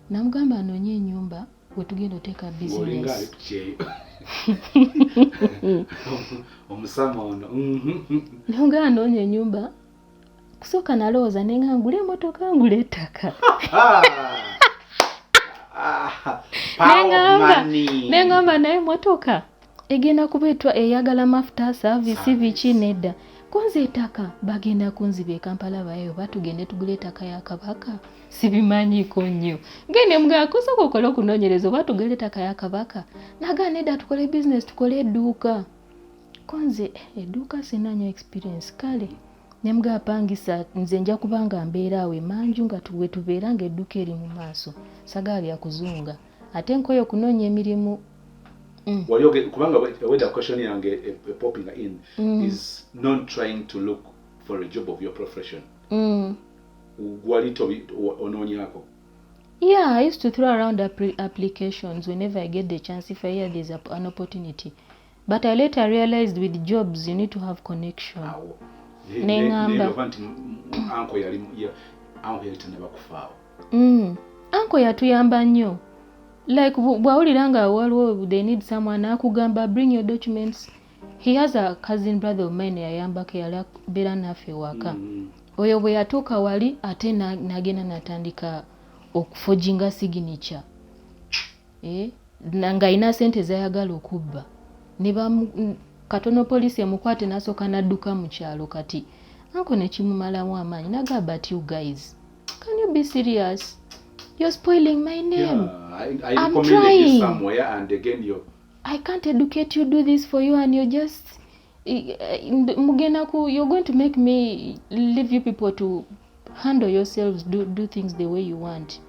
namugamba anoonye ennyumba wetugenda oteeka Ng'olinga ali business. ku kyeyo omusama ono. Namugamba anoonya ennyumba. Kusooka nalowooza nenga ngule emotoka, ngule ettaka. Ah, power of money. Nengamba naye emotoka egenda kuba etwa eyagala mafuta, service. Service. Biki, nedda, kunze ettaka bagenda kunziba e Kampala, bayeyo batugende tugule ettaka ya Kabaka, sibimanyiiko nnyo. Gende mugamba kusooka okole okunoonyereza oba tugule ettaka ya Kabaka. Nagaa nedda, tukole business, tukole edduuka. Konze edduuka sina nnyo experience. Kale nemugamba pangisa, nze nja kuba nga mbeera awo emanju nga we tubeera nga edduuka eri mu maaso, sagala byakuzunga ate nkoye okunoonya emirimu. Wali kubanga weda question yange popping in is not trying to look for a job of your profession. Wali onoonyaako? Yeah, I used to throw around applications whenever I get the chance, if I hear there's an opportunity. But I later realized with jobs you need to have connection. Awo Neŋŋamba. Neva nti uncle yali uncle yali tannaba kufaawo. Uncle yatuyamba nnyo. Like bw'awulira nga waliwo they need someone, akugamba bring your documents. He has a cousin brother of mine yayambako, yali abeera naffe waka. Oyo bwe yatuuka wali ate n'agenda n'atandika okuforginga signature, eh? Ng'alina sente zayagala okubba ne katono poliisi emukwate, n'asooka n'adduka mu kyalo. Kati uncle nekimumalamu amaanyi, nagamba, "But you guys, can you be serious? You're spoiling my name." Yeah, I I'm recommended you trying. somewhere and again you I can't educate you, do this for you, and you're just mugenda ku, you're going to make me leave you people to handle yourselves, do things the way you want.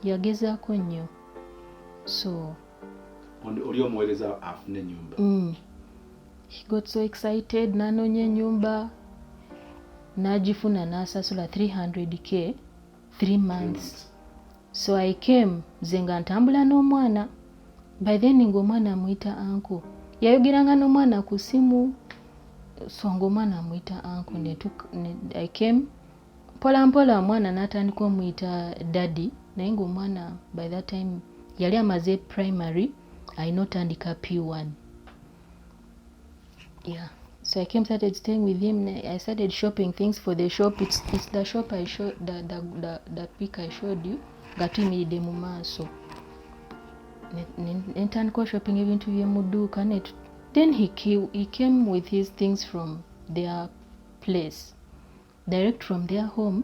Yagezaako nnyo, so Oli omuweereza afune ennyumba. He got so excited, n'anoonya ennyumba n'agifuna, n'asasula 300K, 3 months. So I came, nze nga ntambula n'omwana. By then ng'omwana amuyita uncle, yayogeranga n'omwana ku simu, so ng'omwana amuyita uncle. I came mpola mpola, omwana n'atandika omuyita daddy, naye ng'omwana by that time yali amaze primary, alina otandika P1. Yeah, so I came, started staying with him. I started shopping things for the shop. It's the shop I showed, the pic I showed you nga tuyimiridde mu maaso. Nentandika shopping ebintu by'omu dduuka. Then he came with his things from their place, direct from their home.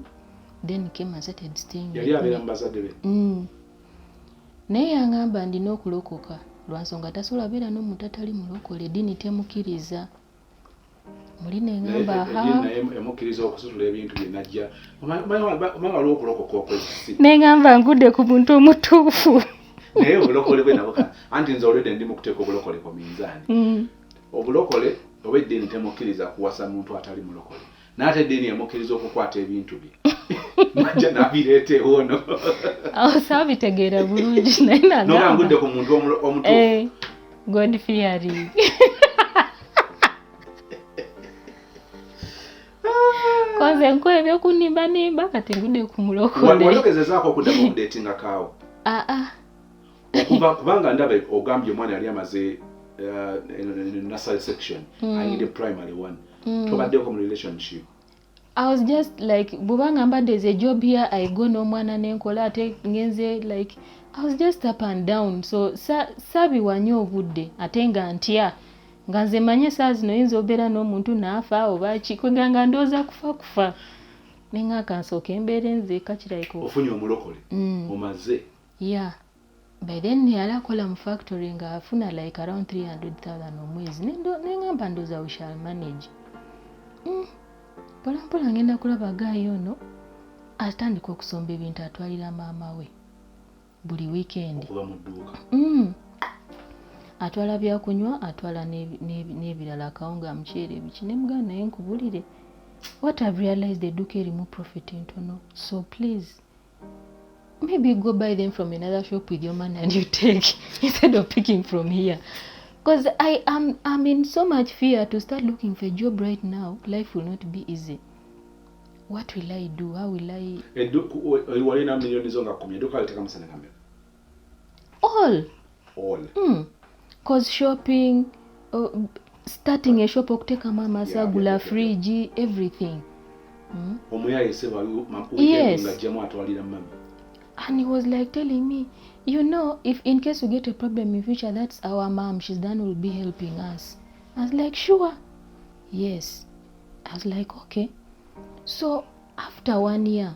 Then he came and started staying. Yali abeera mu bazadde be? Naye yaŋŋamba ndina okulokoka lwansonga tasobola beera n'omuntu atali mulokole, eddiini temukkiriza. Muli neŋŋamba Eddiini naye emukkiriza okusitula ebintu bye najja, omanyi waliwo okulokoka okwekisi. Neŋŋamba ngudde ku muntu omutuufu. Naye obulokole bwe nabo, anti nze olwedde ndi mu kuteeka obulokole ku minzaani. Obulokole oba eddiini temukkiriza kuwasa muntu atali mulokole, naye ate eddiini emukkiriza okukwata ebintu bye najja nabireeta ewoono. Awo saabitegeera bulungi, naye noga ngudde ku muntu omutuufu. Eh, God fearing. Koze nkuwa ebyokunimbanimba, kati ngudde ku mulokole. Walogezezaako okuddamu okudatinga kaawo? Aa. Okuva kubanga ndaba ogambye omwana yali amaze nursery section, ayingidde primary one, tobaddeko mu relationship? I was just like, bwubanga mbadde ze job here, I go n'omwana nenkola, ate ngenze, like I was just up and down, so saabiwa nnyo obudde, ate nga ntya nga nze manye saa zino oyinza obeera n'omuntu n'afa oba ki, kwega nga ndowooza kufa kufa, nenga kansooka embeera nze kakirayika. Ofunye omulokole? Omaze? Yeah, by then yali akola mu factory nga afuna like around 300,000 omwezi. Neŋŋamba ndowooza we shall manage. Mpola mpola ngenda kulaba guy ono atandika okusomba ebintu atwalira maama we buli weekend. Okuva mu dduuka? Atwala byakunywa, atwala n'ebirala, akawunga, muceere, biki. Nemugamba naye nkubulire, what I've realized, edduuka erimu profit ntono, so please maybe go buy them from another shop with your money and you take instead of picking from here, because I'm in so much fear to start looking for a job right now. Life will not be easy. What will I do? How will I Walina miliyoni zo nga 10, edduuka litekamu sente nga mmeka? All. All? Cause shopping, starting a shop, okuteekamu amasa, gula fridge, everything. Omuyaye seba Yes. nga ajjamu atwalira mami. And he was like telling me, if in case we get a problem in future, that's our mom, she's the one who will be helping us. I was like, "Sure?" "Yes." I was like, "Okay." So after one year,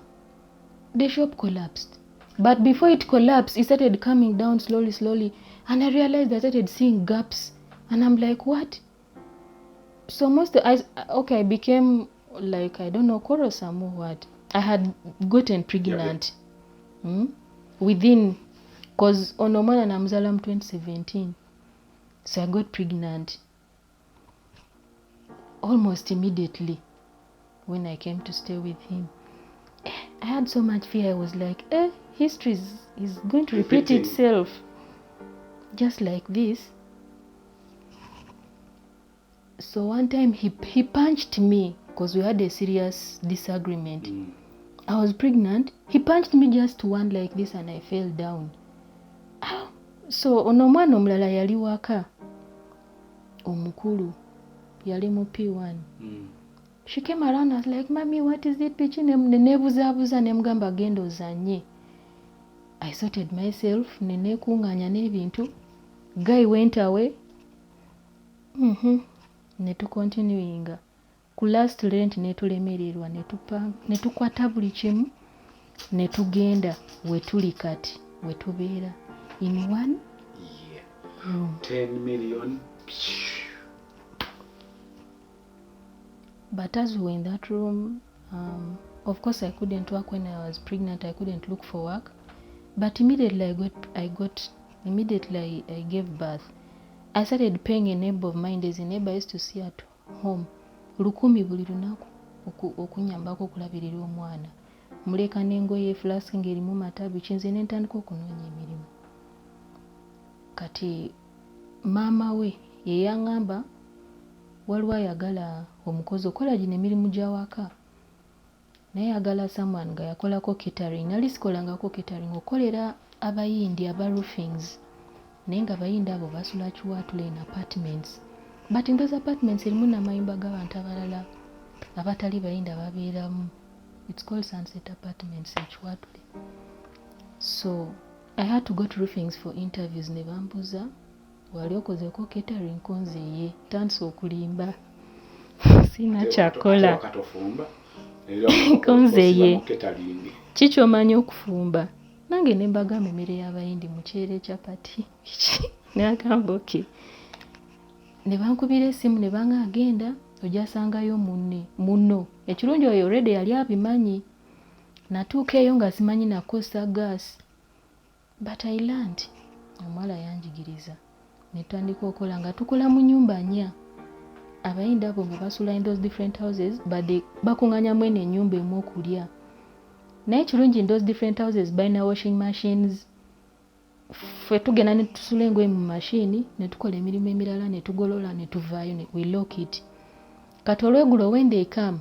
the shop collapsed. But before it collapsed, it started coming down slowly, slowly, and I realized I started seeing gaps, and I'm like, "What?" So most I okay, I became like, I don't know, quarrelsome or what. I had gotten pregnant within, 'cause ono omwana namuzala mu 2017, so I got pregnant almost immediately when I came to stay with him. I had so much fear. I was like, eh, history is going to repeat Repeating. Itself just like this. So one time he punched me because we had a serious disagreement. I was pregnant. He punched me just one like this and I fell down. Ah, so ono omwana omulala yali waka, omukulu yali mu P1. She came around and was like, "Mummy, what is it?" Biki, ne neebuzaabuza, ne mugamba, "Genda ozanye." I sorted myself, ne neekuŋŋaanya n'ebintu. Guy went away. Ne tucontinuinga ku last rent, ne tulemererwa, ne tukwata buli kimu ne tugenda we tuli kati, we tubeera in one room. 10 million. But as we were in that room, of course I couldn't work when I was pregnant. I couldn't look for work. But immediately I got, immediately I gave birth, I started paying a neighbor of mine. There's a neighbor I used to see at home. 1,000 buli lunaku okunyambako okulabirira omwana. Muleka n'engoye, flask ng'erimu mata, biki, nze ne ntandika okunoonya emirimu. Kati maama we ye yaŋŋamba waliwo ayagala omukozi okola gino emirimu gy'awaka, naye ayagala someone nga yakolako catering. Nali sikolangako catering, okolera abayindi aba roofings, naye nga abayindi abo basula Kiwaatule in apartments, but in those apartments erimu n'amayumba g'abantu abalala abatali bayindi ababeeramu. It's called Sunset Apartments e Kiwaatule. So I had to go to roofings for interviews, ne bambuuza, "Wali okozeeko catering?" Ko nze ye tandise okulimba, sina kyakola. Wakatofumba. Ko nze ye. Catering. Kikyomanyi okufumba? Nange ne mbagamba emmere y'abayindi, muceere, capati, biki. Nagamba okay, ne bankubira essimu ne banga agenda ojasangayo munne muno. Ekirungi oyo already yali abimanyi. Natuuka eyo nga simanyi nakozesa gas, but I learned. Omuwala yanjigiriza, netutandika okukola nga tukola mu nyumba nnya. Abayindi abo nga basula in those different houses, but they bakuŋŋaanyamu eno ennyumba emu okulya. Naye ekirungi, in those different houses balina washing machines. Ffe tugenda ne tusula engoye mu mashini, ne tukola emirimu emirala, ne tugolola, ne tuvaayo, ne we lock it. Kati olwegulo when they come,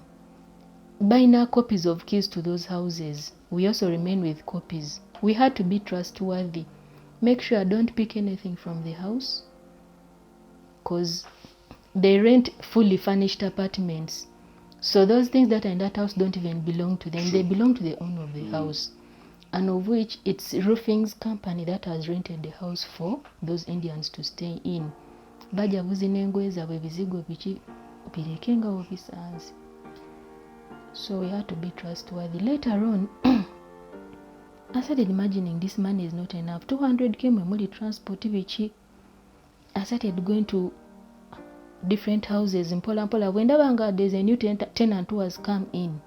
balina copies of keys to those houses. We also remain with copies. We had to be trustworthy, make sure don't pick anything from the house, 'cause they rent fully furnished apartments, so those things that are in that house don't even belong to them. They belong to the owner of the house, and of which it's roofings company that has rented the house for those Indians to stay in. Bajja buzi n'engoye zaabwe, ebizigo, biki, bireke nga wobisanze. So we had to be trustworthy. Later on I started imagining this money is not enough. 200K mwe muli transport, biki. I started going to different houses mpola mpola. Bwe ndaba nga there's a new tenant who has come in,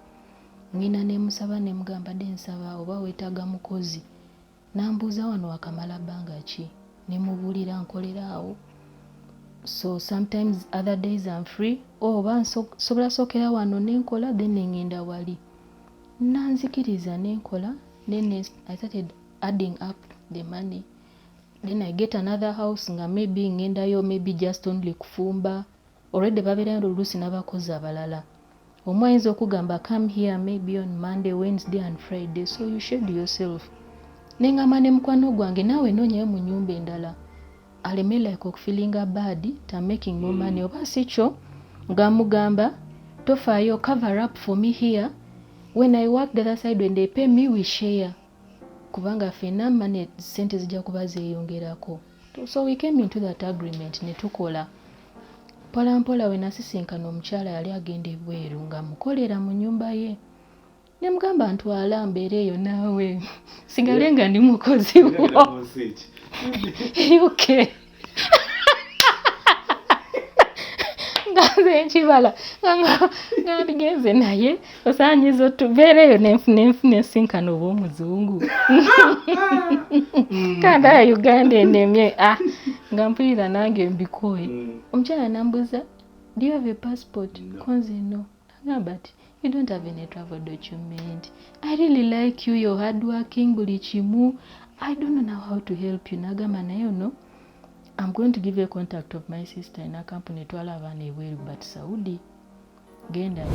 ngenda nemusaba, nemugamba, "De nsaba oba weetaaga mukozi." Nambuuza, "Wano wakamala bbanga ki?" Nemubuulira nkolera awo. So sometimes other days I'm free, oba nsobola sookera wano nenkola, then nengenda wali. Nanzikiriza nenkola. Then I started adding up the money. Then I get another house nga maybe ngendayo maybe just only kufumba. Already babeerayo oluusi n'abakozi abalala. Omu ayinza okugamba, "Come here maybe on Monday, Wednesday and Friday," so you schedule yourself. Neŋŋamba ne mukwano gwange, naawe noonyayo mu nnyumba endala, aleme like okufeelinga bad ta making more money. Oba si kyo, nga mugamba, "Tofaayo, cover up for me here. When I work the other side, when they pay me, we share," kubanga ffenna money, sente zijja kuba zeeyongerako. So we came into that agreement ne tukola mpola mpola. We nasisinkana omukyala, yali agenda ebweru, nga mukolera mu nnyumba ye. Ne mugamba, "Ntwala mbeere eyo naawe, sigale nga ndi mukozi wo." Ogenda mu nsi ki? UK. Nga nze nkibala nga ndigenze naye osanyiza otubeera eyo nenfuna ensinkano oba omuzungu kanda Uganda enemye, ah, nga mpulira nange mbikoye. Omukyala nambuza, "Do you have a passport?" No. Konze, "No." Nagamba ti, "You don't have any travel document. I really like you, you're hard working, buli kimu. I don't know now how to help you." Nagamba naye ono, "I'm going to give you a contact of my sister in a company etwala abaana ebweru, but Saudi. Genda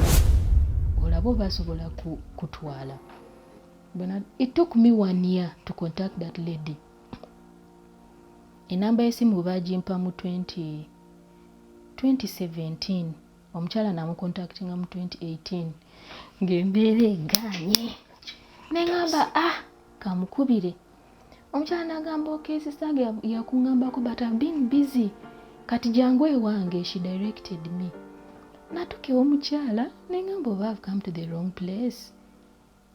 olabe oba asobola kutwala." It took me one year to contact that lady. Enamba y'essimu bagimpa mu 20 2017, omukyala namucontactinga mu 2018 ng'embeera egaanye. Neŋŋamba, "Ah, kamukubire." Omukyala nagamba, "Okay, sister wange yakuŋŋambako, but I've been busy. Kati jangu ewange." She directed me. Natuka ew'omukyala, neŋŋamba, "Oba I've come to the wrong place?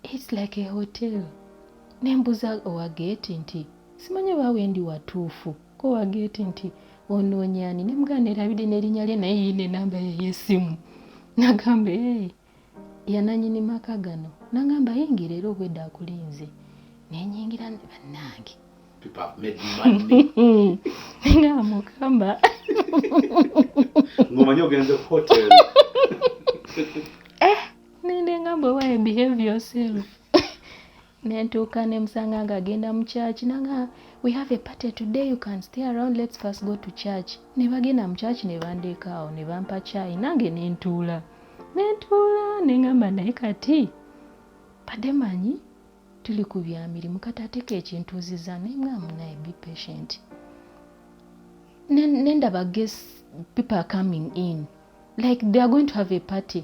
It's like a hotel." Nembuza owa geeti nti, "Simanyi oba wendi watuufu?" Ko owa geeti nti, "Onoonyaani?" Nemugamba, nerabidde n'erinnya lye, naye yiina enamba ye ey'essimu. Nagamba, "Ee, yananyini maka gano." Nagamba, "Yingira, era obwedde akulinze." Nenyingira, bannange. People have made money. Nga mukama. Ng'omanyi ogenze ku hotel. Nendengamba, "Owaye, behave yourself." Nentuuka nemusanga nga agenda mu church. Nanga, "We have a party today, you can stay around. Let's first go to church." Ne bagenda mu church, ne bandeeka awo, ne bampa chai, nange nentuula, nentuula. Nengamba, naye kati badde manyi tuli ku bya mirimu, kati ateeka ekintuuziza. Naye mwamu, naye be patient. Nendaba guests, people are coming in like they are going to have a party.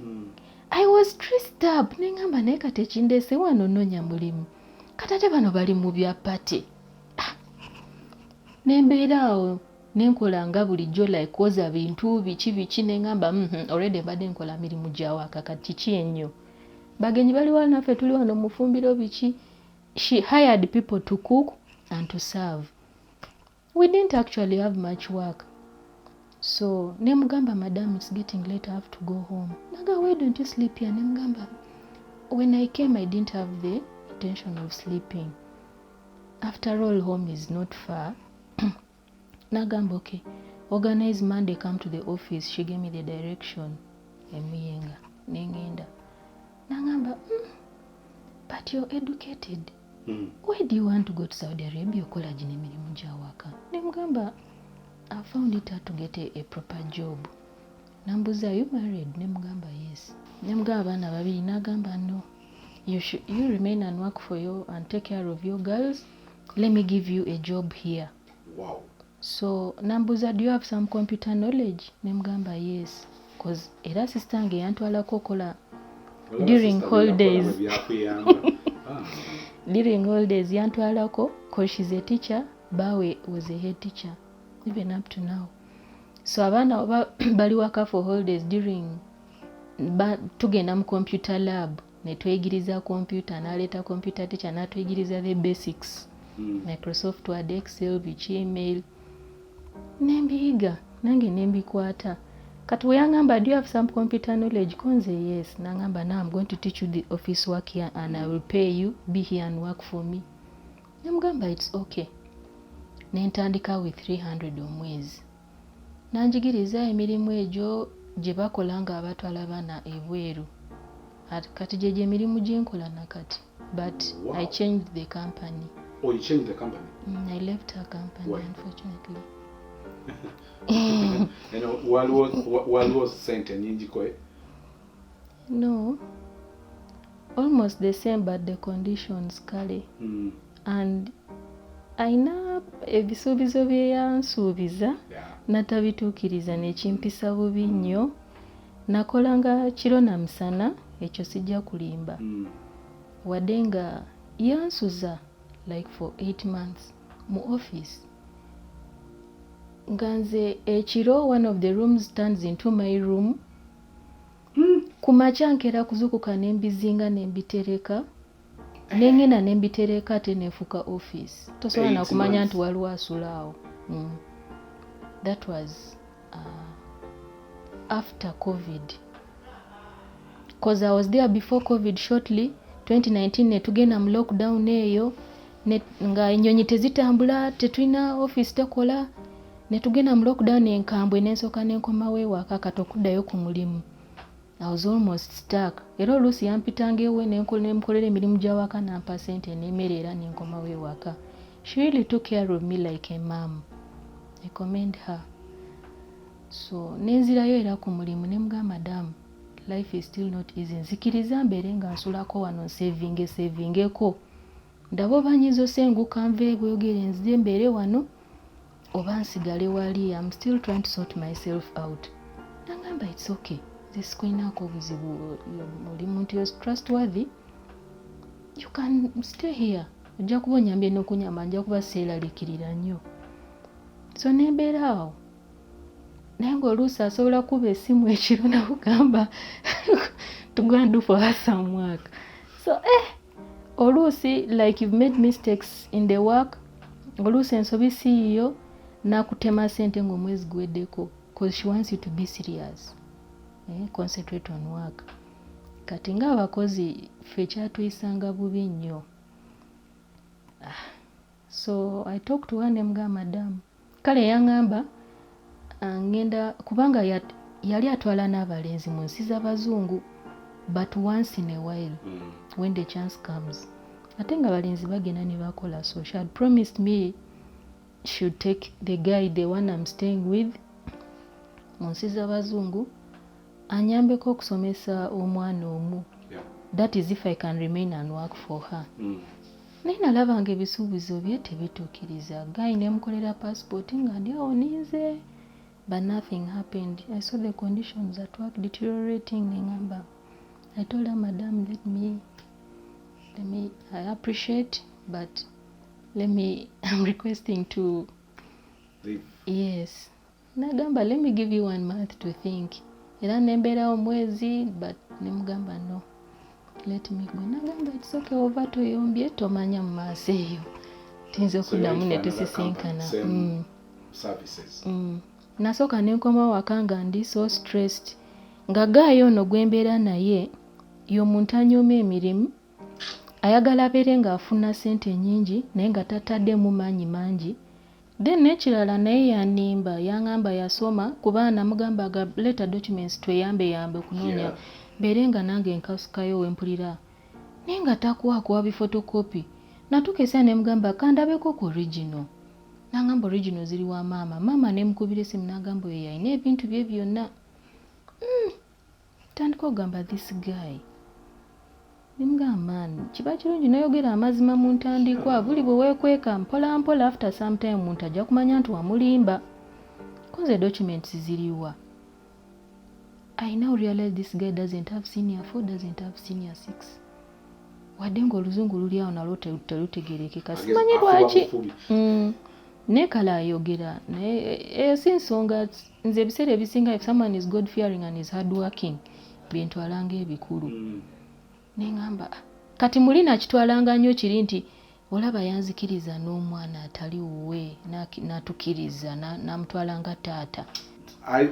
I was stressed up. Nengamba, naye kati ekindeese wano noonya mulimu, kati ate bano bali mu bya party. Ah. Nembeera awo nenkola nga bulijjo, like kwoza bintu biki biki. Nengamba, already mbadde nkola mirimu gyawaka, kati kiki ennyo? Bagenyi bali wano, naffe tuli wano mufumbiro biki." She hired people to cook and to serve. We didn't actually have much work. So nemugamba, "Madam, it's getting late, I have to go home." Naga, "Why don't you sleep here?" Nemugamba, "When I came, I didn't have the intention of sleeping. After all, home is not far." Nagamba, "Okay, organize Monday, come to the office." She gave me the direction emuyenga. Nengenda. Nagamba, but you're educated. Why do you want to go to Saudi Arabia okola gino emirimu gyawaka?" Nemugamba, "I found it hard to get a proper job." Nambuza, "Are you married?" Nemugamba, "Yes." Nemugamba, "Abaana babiri." Nagamba, "No, you, should, you remain and work for you and take care of your girls. Let me give you a job here." So nambuza, "Do you have some computer knowledge?" Nemugamba, "Yes," cause era sister nge yantwalako okola during holidays. Byakuyamba. Ah. During holidays yantwalako, cause she's a teacher. Bawe was a head teacher even up to now. So abaana oba bali waka for holidays, during tugenda mu computer lab netweyigiriza computer. Naleeta computer teacher natuyigiriza the basics, Microsoft Word, Excel, biki, email. Nembiyiga nange nembikwata. Kati weyangamba, "Do you have some computer knowledge?" Konze, "Yes." Nangamba, "Now I'm going to teach you the office work here and I will pay you. Be here and work for me." Nemugamba, "It's okay." Nentandika with 300 omwezi. Nanjigiriza emirimu egyo gye bakola nga abatwala abaana ebweru. Kati gyegyo emirimu gyenkola nakati, but I changed the company. Oh, you changed the company? I left her company. Why? Unfortunately. Eno waliwo sente nyingiko, eh? No, almost the same, but the conditions kale. And ayina ebisuubizo bye yansuubiza natabituukiriza, nekimpisa bubi nnyo. Nakolanga kiro na misana, ekyo sijja kulimba. Wadde nga yansuza like for 8 months mu office, nga nze ekiro one of the rooms turns into my room. Ku makya nkeera kuzukuka nembizinga nembitereka, nengenda nembitereka, ate nefuuka office. Tosobola nakumanya nti waliwo asula awo. That was after COVID, 'cause I was there before COVID shortly, 2019, netugenda mu lockdown eyo nga ennyonyi tezitambula, tetulina office, tekola, netugenda mu lockdown enkambwe, nensooka nenkomawo ewaka. Kati okuddayo ku mulimu, I was almost stuck. Era oluusi yampitanga ewe nemukolera emirimu gyawaka, nampa sente n'emmere, era nenkomawo ewaka. She really took care of me like a mom. I commend her. So nenzirayo era ku mulimu, nemugamba, "Madam, life is still not easy. Nzikiriza mbeere nga nsulako wano, nsavinge savingeko, ndaba oba nyinza osenguka nve ebwogere nzire mbeere wano oba nsigale wali. I'm still trying to sort myself out." Nagamba, "It's okay, nze sikulinaako obuzibu. Oli muntu trustworthy, you can stay here. Ojja kuba onyambye n'okunyamba, nja kuba seeralikirira nnyo." So nembeera awo, naye ngaoluusi asobola kuba essimu ekiro nakugamba to go and do for her some work. So oluusi like you've made mistakes in the work, oluusi ensobi si yiyo, nakutema sente ng'omwezi guweddeko, 'cause she wants you to be serious, concentrate on work. Kati ng'abakozi ffe kyatuyisanga bubi nnyo. So I talk to her, nemugamba, "Madamu," kale yaŋŋamba ngenda kubanga yali atwala n'abalenzi mu nsi z'abazungu, but once in a while, when the chance comes, ate nga balenzi bagenda ne bakola. So she had promised me she would take the guy, the one I'm staying with, mu nsi z'abazungu, anyambeko okusomesa omwana omu. That is if I can remain and work for her. Naye nalaba nga ebisuubizo bye tebituukiriza. Guy nemukolera passport nga ndi awo ninze, but nothing happened. I saw the conditions at work deteriorating, neŋamba, I told her, "Madam, let me, I appreciate, but let me, I'm requesting to leave." Yes. Nagamba, "Let me give you one month to think." Era nembeerawo omwezi, but nemugamba, "No, let me go." Nagamba, "It's okay, oba toyombye tomanya mu maaso eyo tuyinza okuddamu ne tusisinkana." Nasooka nenkomawo waka nga ndi so stressed, nga guy ono gwembeera naye y'omuntu anyooma emirimu, ayagala abeere ng'afuna ssente nnyingi naye nga tataddemu maanyi mangi. Then n'ekirala, naye yanimba, yaŋŋamba yasoma, kuba namugambaga, "Leeta documents tweyambeyambe okunoonya, mbeere nga nange nkasukayo wempulira," naye nga takuwa biphotocopy. Natuuka esaa nemugamba, "Kandabeko ku original." Nagamba, "Original ziri wa maama." Maama nemukubira esimu, nagamba oyo yalina ebintu bye byonna. Tandika okugamba this guy, nemugamba, "Man, kiba kirungi noyogera amazima mu ntandikwa. Buli bwe weekweka mpola mpola, after some time omuntu ajja kumanya nti wamulimba. Konze documents ziriwa?" I now realize this guy doesn't have senior four, doesn't have senior six, wadde ng'oluzungu luli awo nalwo terutegerekeka. Simanyi lwaki. Naye kale ayogera naye eyo si nsonga. Nze ebiseera ebisinga, if someone is God fearing and is hard working, bintwalanga ebikulu. Neŋŋamba, "Ah, kati muli nakitwalanga nnyo kiri nti olaba yanzikiriza n'omwana atali wuwe, n'atukiriza n'amutwala nga taata."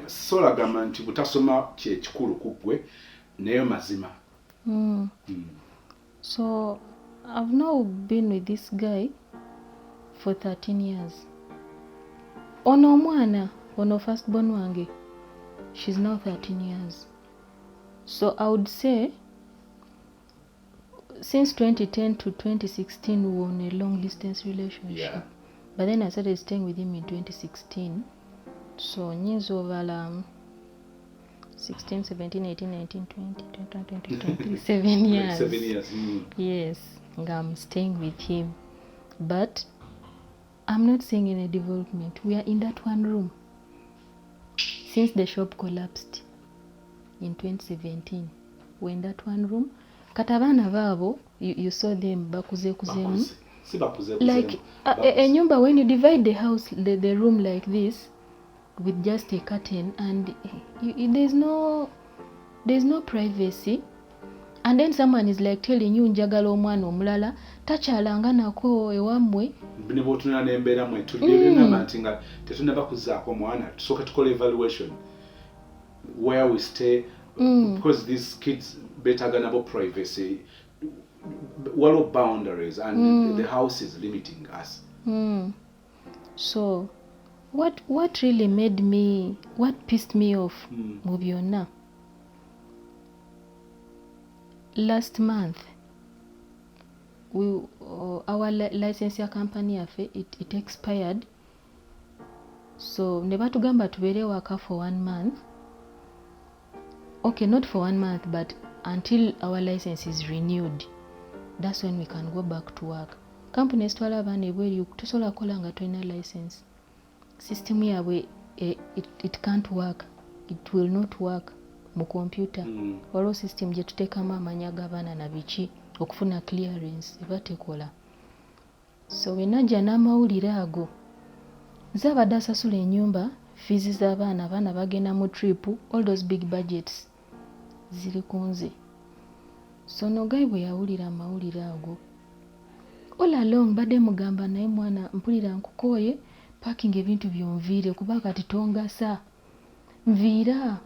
Solagamba nti butasoma kyekikulu ku ggwe, naye mazima. So I've now been with this guy for 13 years. Ono omwana ono, first born wange, she's now 13 years. So I would say since 2010 to 2016 we were on a long distance relationship. But then I started staying with him in 2016, so nyinza obala 16, 17, 18, 19, 20, 21, 22, 23, 7 years. 7 years. Yes, nga I'm staying with him, but I'm not seeing any development. We are in that one room since the shop collapsed in 2017. We're in that one room. Kati abaana baabo, you saw them, bakuzeekuzeemu. Bakuze. Si bakuze. Like enyumba, when you divide the house, the room like this with just a curtain and there's no privacy. And then someone is like telling you, "Njagala omwana omulala takyalanga nako ewammwe." Ne bwotunula n'embeera mwe tuli, nti nga tetunaba kuzzaako omwana, tusooke tukole evaluation where we stay, because these kids beetaaga nabo privacy. Waliwo boundaries and the house is limiting us. So what really made me, what pissed me off mu byonna, last month our license ya company yaffe, it expired. So ne batugamba tubeere waka for one month. Okay, not for one month, but until our license is renewed, that's when we can go back to work. Kampuni ezitwala abaana ebweru, tosobola kukola nga tolina license. System yaabwe it can't work, it will not work mu computer. Waliwo system gye tuteekamu amanya g'abaana na biki okufuna clearance, eba tekola. So bwe najja n'amawulire ago, nze abadde asasula ennyumba, fees z'abaana, abaana bagenda mu trip, all those big budgets ziri ku nze. So no guy bwe yawulira amawulire ago, all along mbadde mugamba, "Naye mwana, mpulira nkukooye, packinga ebintu byonviire, kuba kati tongasa, nviira."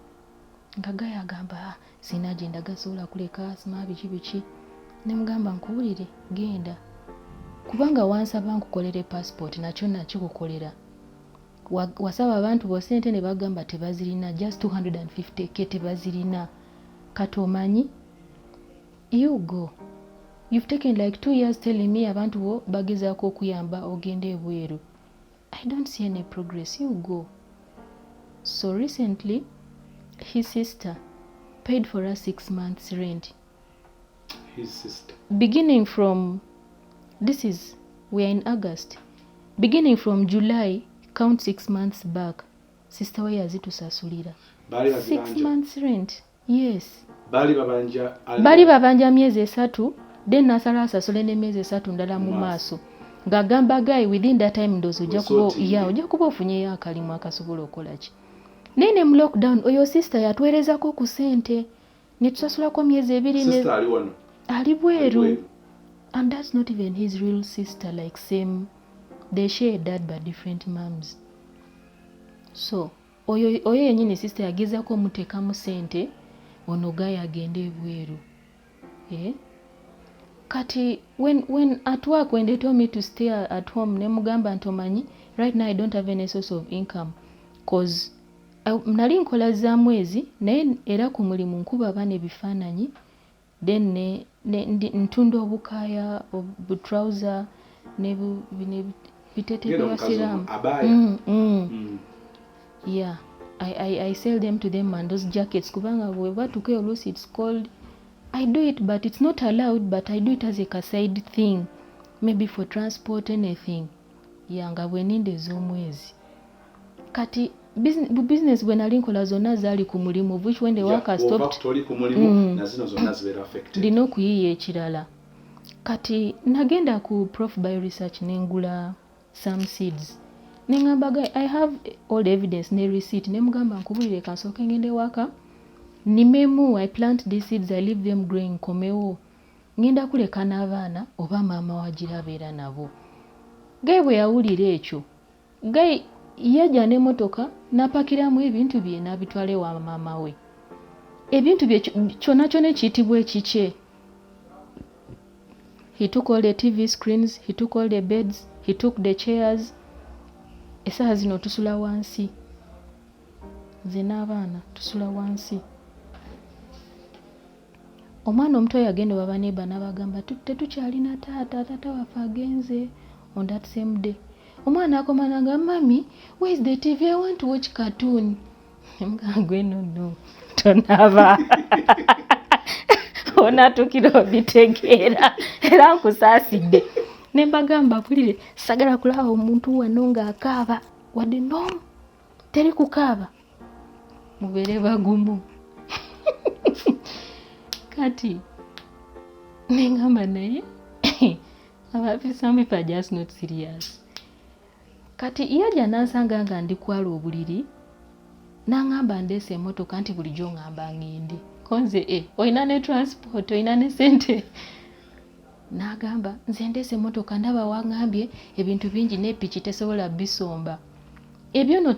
Nga guy agamba, "Ah, sina gye ndaga, sobola kuleka sima biki biki." Ne mugamba, "Nkuwulire, genda, kubanga wansaba nkukolere passport, nakyo nakikukolera. Wasaba abantu bo sente ne bagamba tebazirina, just 250K tebazirina. Kati omanyi, you go. You've taken like 2 years telling me abantu bo bagezaako okuyamba ogende ebweru. I don't see any progress. You go." So recently his sister paid for us 6 months rent. His sister? Beginning from, this is, we are in August, beginning from July, count 6 months back, sister we yazitusasulira. Baali Six bazibanja? months rent, yes. Baali babanja? Baali babanja myezi 3, then nasala asasule n'emyezi 3 ndala mu Mu maaso, ng'agamba guy, "Within that time ndowooza ojja kuba Wesortinge. Ya, ojja kuba ofunyeyo akalimu akasobola okukola ki." Naye ne mu lockdown, oyo sister yatwerezako ku ssente ne tusasulako myezi 2 Sister ali wano? Ali bweru. Bweru. And that's not even his real sister, like same, they share dad but different moms. So oyo yenyini sister yagezaako omuteekamu sente ono guy agende ebweru, eh? Kati when at work, when they told me to stay at home, nemugamba nti, "Omanyi, right now I don't have any source of income," 'cause nali nkola za mwezi, naye era ku mulimu nkuba abaana ebifaananyi, then ntunda obukaaya, butrouser ne biteteeyi Genda omukazi by'abasiraamu. Abaya. Yeah, I sell them to them and those jackets, kubanga bwe batuuka eyo oluusi it's cold. I do it, but it's not allowed, but I do it as a side thing, maybe for transport, anything. Yeah, nga bwe ninda ez'omwezi. Kati bu business bwe nali nkola zonna zaali ku mulimu, which when the worker bw'ova stopped, toli ku mulimu, na zino zonna zibeera affected. Ndina okuyiiya ekirala. Kati nagenda ku Prof Bio Research nengula some seeds, neŋŋamba guy, I have all the evidence ne receipt. Nemugamba, "Nkubulire, kansooke ngende waka nimemu, I plant these seeds, I leave them growing, nkomewo, ngenda kuleka n'abaana oba maama wagira abeera nabo." Guy bwe yawulira ekyo, guy yajja n'emmotoka n'apakiramu ebintu bye n'abitwala ewa maama we. Ebintu bye kyonna kyonna ekiyitibwa ekikye, he took all the TV screens, he took all the beds, he took the chairs. Essaawa zino tusula wansi, nze n'abaana tusula wansi. Omwana omuto yagenda oba baneighbour n'abagamba, "Tetukyalina taata, taata waffe agenze." On that same day omwana akoma nanga, "Mummy, where is the TV? I want to watch cartoon." Mugamba, "Gwe, no, no, Tonaba onatukira obitegeera, era nkusaasidde. Ne mbagamba, "Bulire, sagala kulaba omuntu wano ng'akaaba wadde n'omu. Teri kukaaba, mubeere bagumu." Kati neŋŋamba, naye some people are just not serious. Kati yajja nansanga nga ndi kwala obuliri, n'aŋŋamba, "Ndeese emmotoka." Nti bulijjo ŋŋamba ŋŋende konze e olina ne transport, olina ne sente. N'agamba, "Nze ndeese emmotoka, ndaba waŋŋambye ebintu bingi n'epiki tesobola bisomba." Ebyo no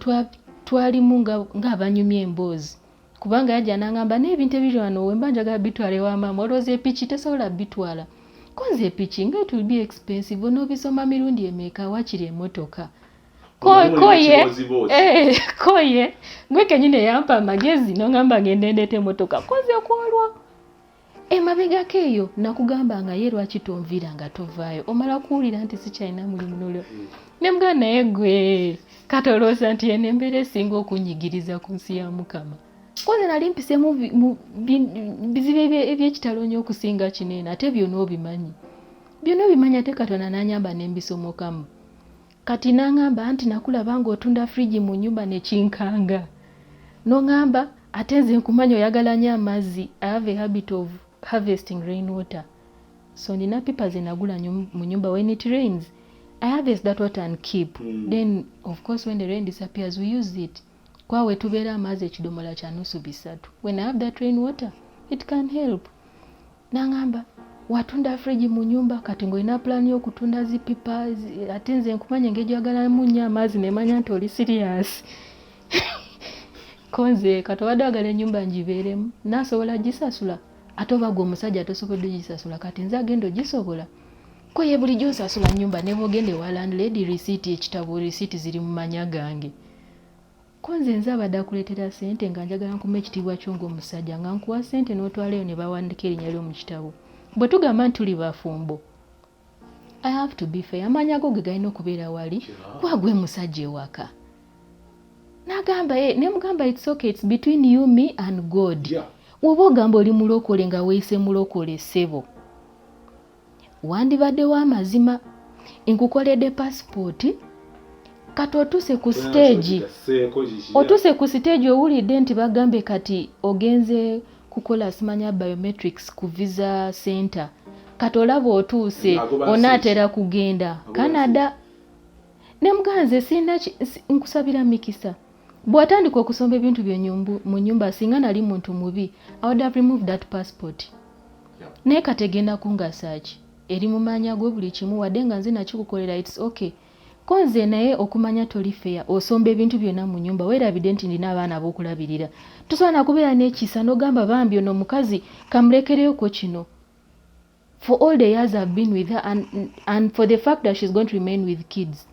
twalimu ng'abanyumya emboozi, kubanga yajja n'aŋŋamba, "N'ebintu ebiri wano wemba njagala bitwala ewa maama, olowooza epiki tesobola bitwala?" Konze epiki nga it will be expensive, onoobisoma mirundi emeka? Wakiri emmotoka. Koye koye gwe kenyini eyampa amagezi noŋŋamba ngende ndeeta emmotoka. Koze kwolwo emabegako eyo nakugamba nga ye lwaki tonviira nga tovaayo, omala kuwulira nti sikyalina mulimu nolyo. Nemugamba, "Naye gwe kati olowooza nti eno embeera esinga okunyigiriza ku nsi ya Mukama?" Koze nali mpisemu bizibu ebyekitalo nnyo okusinga kino eno, ate byonna obimanyi, byonna obimanyi, ate Katonda n'anyamba nembisomokamu. Kati n'aŋŋamba nti, "Nakulaba ng'otunda fridge mu nnyumba nekinkanga." N'oŋŋamba, "Ate nze nkumanya oyagala nnyo amazzi." I have a habit of harvesting rain water, so nina pipa ze nagula mu nyumba. When it rains, I harvest that water and keep. Then of course when the rain disappears, we use it. Kwawe tubeera amazzi ekidomola kya nusu bisatu. When I have that rain water, it can help. N'aŋŋamba, "Watunda fridge mu nyumba, kati ng'olina pulaani y'okutunda zipipa. Ate nze nkumanya engeri gy'oyagalamu nnyo amazzi, nemanya nti oli serious." Konze kati obadde oyagala ennyumba ngibeeremu, naasobola gisasula, ate oba gwe omusajja tosobodde gisasula, kati nze agenda ogisobola? Ko ye bulijjo nsasula nnyumba, ne bwogenda ewa landlady, receipt, ekitabo, receipt ziri mu manya gange. Ko nze nze abadde akuleetera ssente, nga njagala nkuma ekitiibwa kyo ng'omusajja, nga nkuwa ssente n'otwalayo ne bawandika erinnya lyo mu kitabo. Bwe tugamba nti tuli bafumbo, I have to be fair. Amaanya go ge galina okubeera wali, kuba gwe musajja ewaka. N'agamba ye, ne mugamba, "It's okay, it's between you, me and God." Woba ogamba oli mulokole, nga weeyise mulokole, ssebo, wandibaddewo amazima. Nkukoledde pasipooti, kati otuuse ku stage, otuuse ku stage, owulidde nti bagambye kati ogenze kukola simanya biometrics ku visa center. Kati olaba otuuse, onaatera kugenda Canada. Nemuganze sirina, nkusabira mikisa. Bw'atandika okusomba ebintu bye mu nyumba, singa nali muntu mubi, I would have removed that passport. Naye kati egenda kungasa ki? Eri mu maanya gwe buli kimu, wadde nga nze nakikukolera. It's okay. Ko nze naye okumanya toli fair, osomba ebintu byonna mu nyumba, weerabidde nti ndina abaana ab'okulabirira. Tosobola nakubeera n'ekisa n'ogamba, "Bambi ono omukazi kamulekereyoko kino," for all the years I've been with her and for the fact that she's going to remain with kids.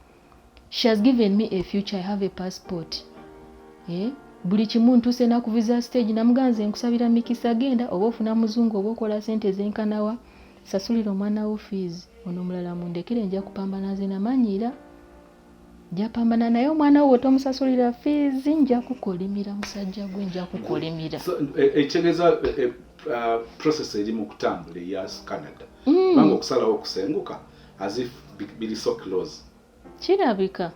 She has given me a future. I have a passport, eh? Buli kimu ntuuse nakuviza stage. Namuganze, "Nkusabira mikisa, genda oba ofuna muzungu oba okola sente zenkanawa, sasulira omwana wo fees. Ono omulala mundekere, nja kupambana." Nze namanyiira, nja pambana, naye omwana wo tomusasulira fees, nja kukolimira. Musajja gwe, nja kukolimira. Ekitegeeza process eri mu kutambula eya Canada, kubanga okusalawo okusenguka as if biri so close. Kirabika.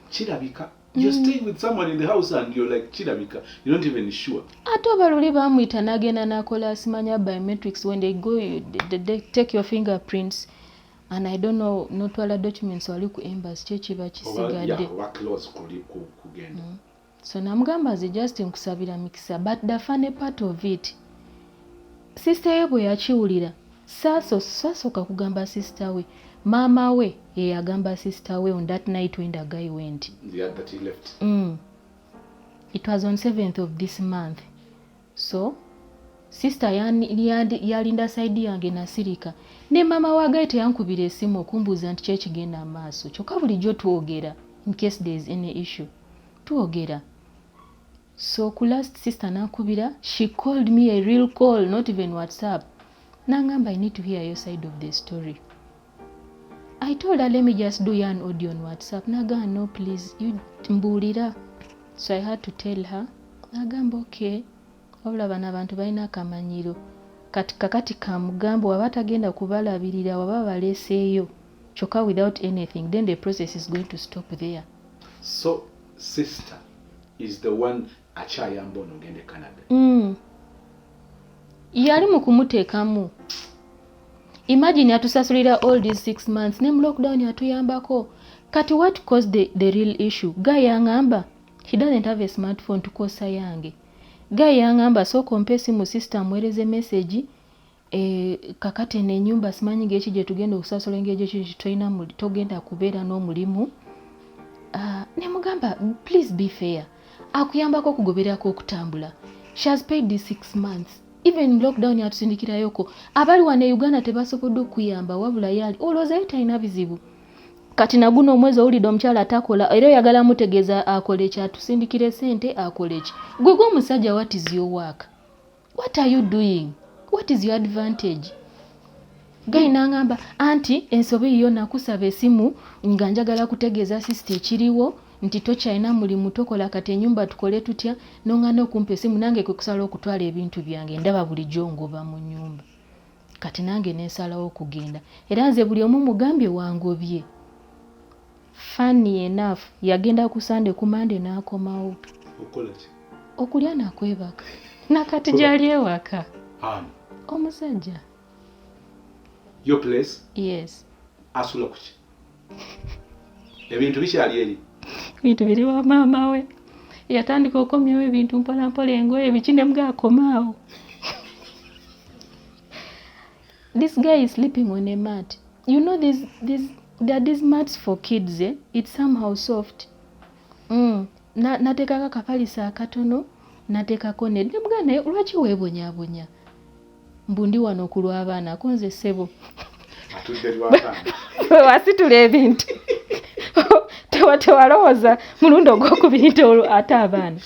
Kirabika. You're staying with someone in the house and you're like, kirabika, you're not even sure. Ate oba luli bamuyita n'agenda n'akola simanya biometrics. When they go, they take your fingerprints and I don't know, notwala documents wali ku embassy, kyekiba kisigadde. Oba close kugenda. So namugamba, "Nze just nkusabira mikisa." But the funny part of it, sister ye bwe yakiwulira, saasooka kugamba sister we, maama we ye yagamba sister we on that night when the guy went. Yeah, that he left. It was on 7th of this month. So sister yalinda side yange, nasirika. Ne maama wa guy teyankubira esimu okumbuuza nti kyekigenda maaso, kyokka bulijjo twogera in case there is any issue, twogera. So ku last, sister nankubira. She called me a real call, not even WhatsApp. Nangamba, "I need to hear your side of the story." I told her, "Let me just do an audio on WhatsApp." Nagamba, "No, please, you mbuulira." So I had to tell her. Nagamba, "Okay." Wabula bano abantu balina akamanyiro. Kati kakati kamugamba waba tagenda kubalabirira, waba baleseeyo kyokka without anything, then the process is going to stop there. So sister is the one akyayamba ono ogende Canada? Yali mu kumuteekamu. Imagine atusasulira all these 6 months, ne mu lockdown atuyambako. Kati what caused the real issue, guy yaŋŋamba he doesn't have a smartphone. Tukosa yange. Guy yaŋŋamba, "Sooka ompe esimu, sister amuweereze message." Kakati eno ennyumba simanyi ngeki gye tugenda okusasula, engeri gyeki tolina togenda kubeera n'omulimu. Nemugamba, "Please be fair." Akuyambako okugobererako okutambula. She has paid these 6 months. Even lockdown atusindikirayoko. Abali wano e Uganda tebasobodde okuyamba, wabula yali olowooza ye talina bizibu. Kati naguno omwezi owulidde omukyala atakola, era oyagala mutegeeza akole ki? Atusindikire sente, akole ki? Gwe gwe omusajja, what is your work? What are you doing? What is your advantage? Guy n'aŋŋamba anti ensobi yo, nakusaba esimu nga njagala kutegeeza sister ekiriwo nti tokyalina mulimu, tokola, kati ennyumba tukole tutya? Noŋŋana okumpa esimu, nange kwe kusala okutwala ebintu byange. Ndaba bulijjo ngoba mu nnyumba, kati nange nensalawo okugenda. Era nze buli omu mugambye wangobye. Funny enough, yagenda ku Sande, ku Mande n'akomawo. Okukola ki? Okulya nakwebaka. Nakati gyali ewaka. Ani? Omusajja. Your place? Yes. Asula kuki? Ebintu bikyali eri? Ebintu biri wa maama we. Yatandika okomyawo ebintu mpolampola, engoye, biki, ne mugakomaawo. This guy is sleeping on a mat. You know this there are these mats for kids, eh? It's somehow soft. Nateekako akapalisa akatono, nateekako ne nemugaa. Naye lwaki weebonyaabonya? Mbu ndi wano ku lw'abaana. Ko nze ssebo, Atudde lw'abaana. Wasitula ebintu, tewalowooza mulundi ogwokubiri nti olwo ate abaana,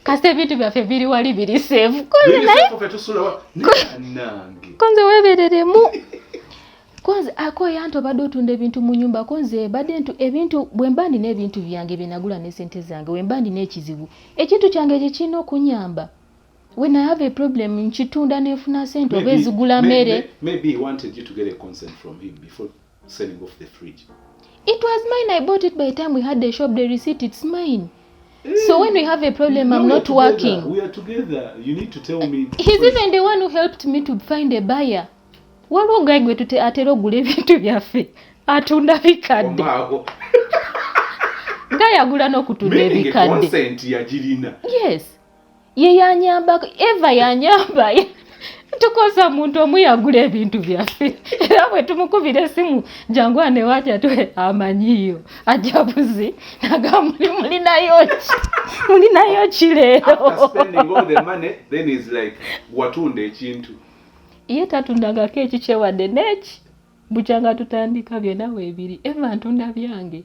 kasita ebintu byaffe biri wali, biri safe. Konze naye Ffe tusula nange. Konze weebereremu. Konze akoya nti obadde otunda ebintu mu nyumba. Konze badde ntu ebintu, bwe mba ndina ebintu byange bye nagula ne sente zange, bwe mba ndina ekizibu, ekintu kyange ekyo kirina okunyamba. When I have a problem, nkitunda nenfuna sente oba ezigula mmere. Maybe he wanted you to get a consent from him before selling off the fridge. It was mine. I bought it by the time we had the shop. The receipt, it's mine. So when we have a problem, No, I'm we are not together. working. We are together. You need to tell me. He's even the one who helped me to find a buyer. Waliwo guy gwe tute atera ogula ebintu byaffe, atunda bikadde. Omaawo. Nga yagula n'okutunda Meaning ebikadde. Consent yagirina. Yes, ye yanyamba, eva yanyamba. Tukosa muntu omu yagula ebintu byaffe, era bwe tumukubira esimu, "Jangu anewaja," twe amanyiyo ajja buzi naga, "Muli mulinayo ki? Mulinayo ki After leero?" spending all the money, then he's like, "Watunda ekintu." Ye tatundangako ekikyewadde neki bukyanga tutandika, byonna weebiri. Eva ntunda byange,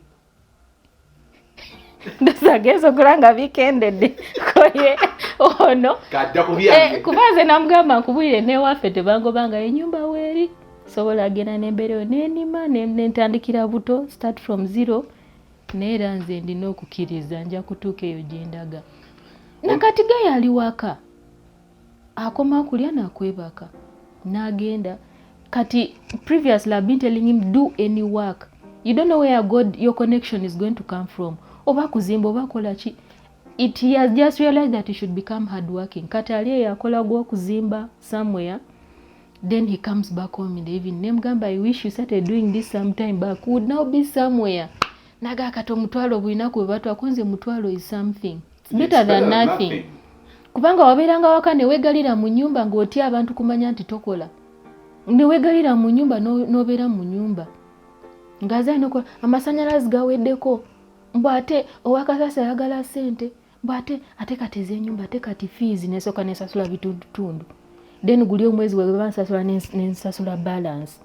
ndoza agenza okula nga bikendedde koye ono. Kadda ku byange. Eh, kuba nze namugamba, nkubwire, newaffe tebangobanga, enyumba weeri, sobola agenda nembeera eyo nenima nentandikira buto, start from zero. Naye era nze ndina okukkiriza nja kutuuka eyo gyendaga. Nakati guy ali waka, akoma kulya nakwebaka n'agenda. Kati previously I've been telling him, "Do any work. You don't know where God, your connection is going to come from, oba kuzimba oba kola ki." It he has just realized that he should become hard working. Kati ali eyo akola gw'okuzimba somewhere, then he comes back home in the evening. Nemugamba, "I wish you started doing this some time back, would now be somewhere." Naga kati omutwalo bulinaku bwe batwako, nze mutwalo is something. It's better than nothing, kubanga wabeeranga waka neweegalira mu nyumba ng'otya abantu kumanya nti tokola, neweegalira mu nyumba, n'obeera mu nyumba ng'aze alina okola. Amasanyalazi gaweddeko, mbw ate owakasasi ayagala ssente, mbw ate kati ez'enyumba, ate kati fees. Nesooka nesasula bitundutundu, then guli omwezi we bansasula nensasula balance.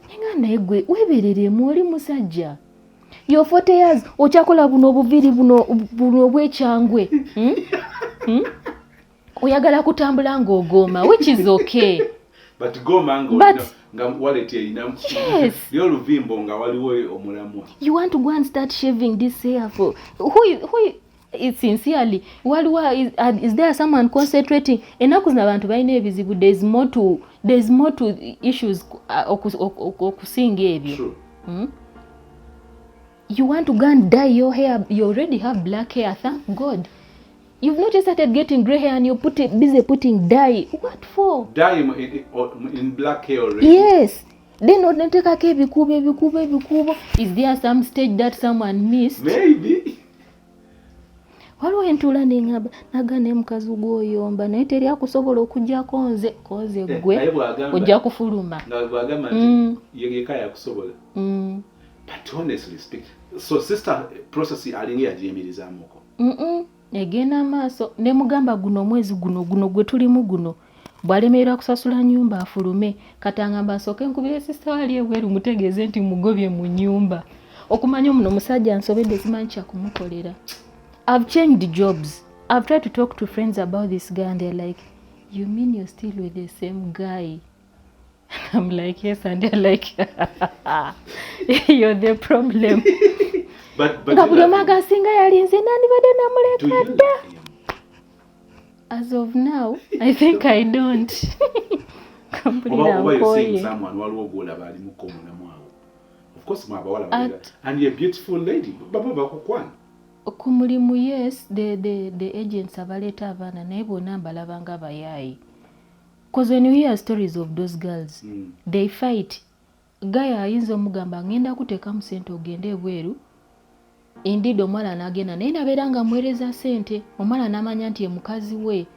Nga naye gwe weebereremu, oli musajja, yo 40 years, okyakola buno obuviiri buno obwekyangwe, Oyagala kutambula ng'ogooma, which is okay. But goma nga nga wallet erina Yes. oluvimbo nga waliwo omulamwa. You want to go and start shaving this hair for who? Sincerely, waliwo is there someone concentrating? Ennaku zino abantu balina ebizibu. There's more to issues okusinga ebyo. True. You want to go and dye your hair. You already have black hair, thank God. You've not just started getting grey hair and you're busy putting dye. What for? Dye in black hair already. Yes, then onetekako ebikuubo, ebikuubo, ebikuubo. Is there some stage that someone missed? Maybe. Waliwo entuula neŋamba naga naye mukazi gwoyomba naye teri akusobola okugjako nze koze Eh, gwe naye bw'agamba- ojja kufuluma. Nga bwagamba nti ye yekka yakusobola. But honestly speak, so sister, process alinga yagiyimirizaamuko? Egenda maaso. Ne mugamba guno omwezi guno guno gwe tulimu guno, bw'alemererwa kusasula nyumba afulume. Kati angamba nsooke nkubire sister wali ebweru mutegeeze nti mugobye mu nyumba. Okumanya omuno omusajja nsobedde, simanyi kyakumukolera. I've changed jobs. I've tried to talk to friends about this guy and they're like, "You mean you're still with the same guy?" I'm like, "Yes," and they're like, "You're the problem." But Nga buli omu agasinga yalinze nandibadde Do namuleka you dda. love him? As of now, I think I don't. Kampulira Oba you're seeing nkooye. someone, waliwo gwolaba alimuko omunamu awo. Of course mwe abawala and you're a beautiful lady, baba bakukwana. Ku mulimu, yes, the agents abaleeta abaana, naye bonna mbalaba nga bayaayi, 'cause when you hear stories of those girls, they fight. Guy ayinza omugamba, "Ngenda kuteekamu sente ogende ebweru." Indeed, omuwala n'agenda, naye nabeera nga amuweereza sente. Omuwala n'amanya nti ye mukazi we,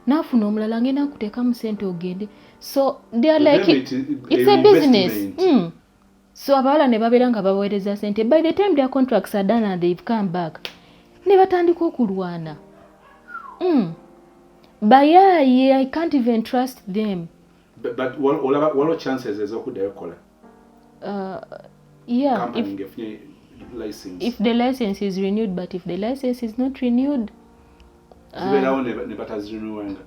n'afuna omulala, "Ngenda kuteekamu sente ogende." So they are To like them it's a business. investment. So abawala ne babeera nga baweereza sente. By the time their contracts are done and they've come back, ne batandika okulwana. Bayaaye, I can't even trust them. But olaba waliwo chances ez'okuddayo okukola? Yeah, Company if, ng'efunye license. If the license is renewed. But if the license is not renewed, Zibeerawo ne batazirenewanga?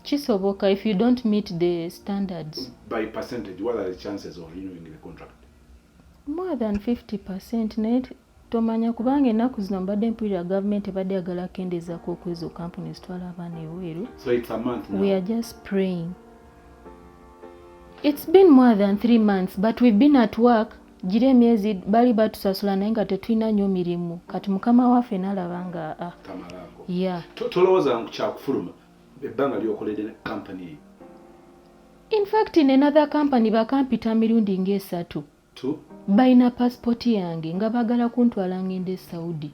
Kisoboka if you don't meet the standards. By percentage, what are the chances of renewing the contract? More than 50%, naye tomanya kubanga ennaku zino mbadde mpulira gavumenti ebadde yagala kendeezako okwezo kampuni zitwala abaana ebweru. So it's a month now. We are just praying. It's been more than 3 months, but we've been at work gira emyezi bali batusasula naye nga tetulina nnyo mirimu. Kati mukama waffe n'alaba nga ah, Tamalaako. Yeah. Tolowooza kyakufuluma ebbanga lyokoledde company eyo? In fact, in another company bakampita mirundi ng'esatu. Two. Balina passport yange nga baagala kuntwala ngenda e Saudi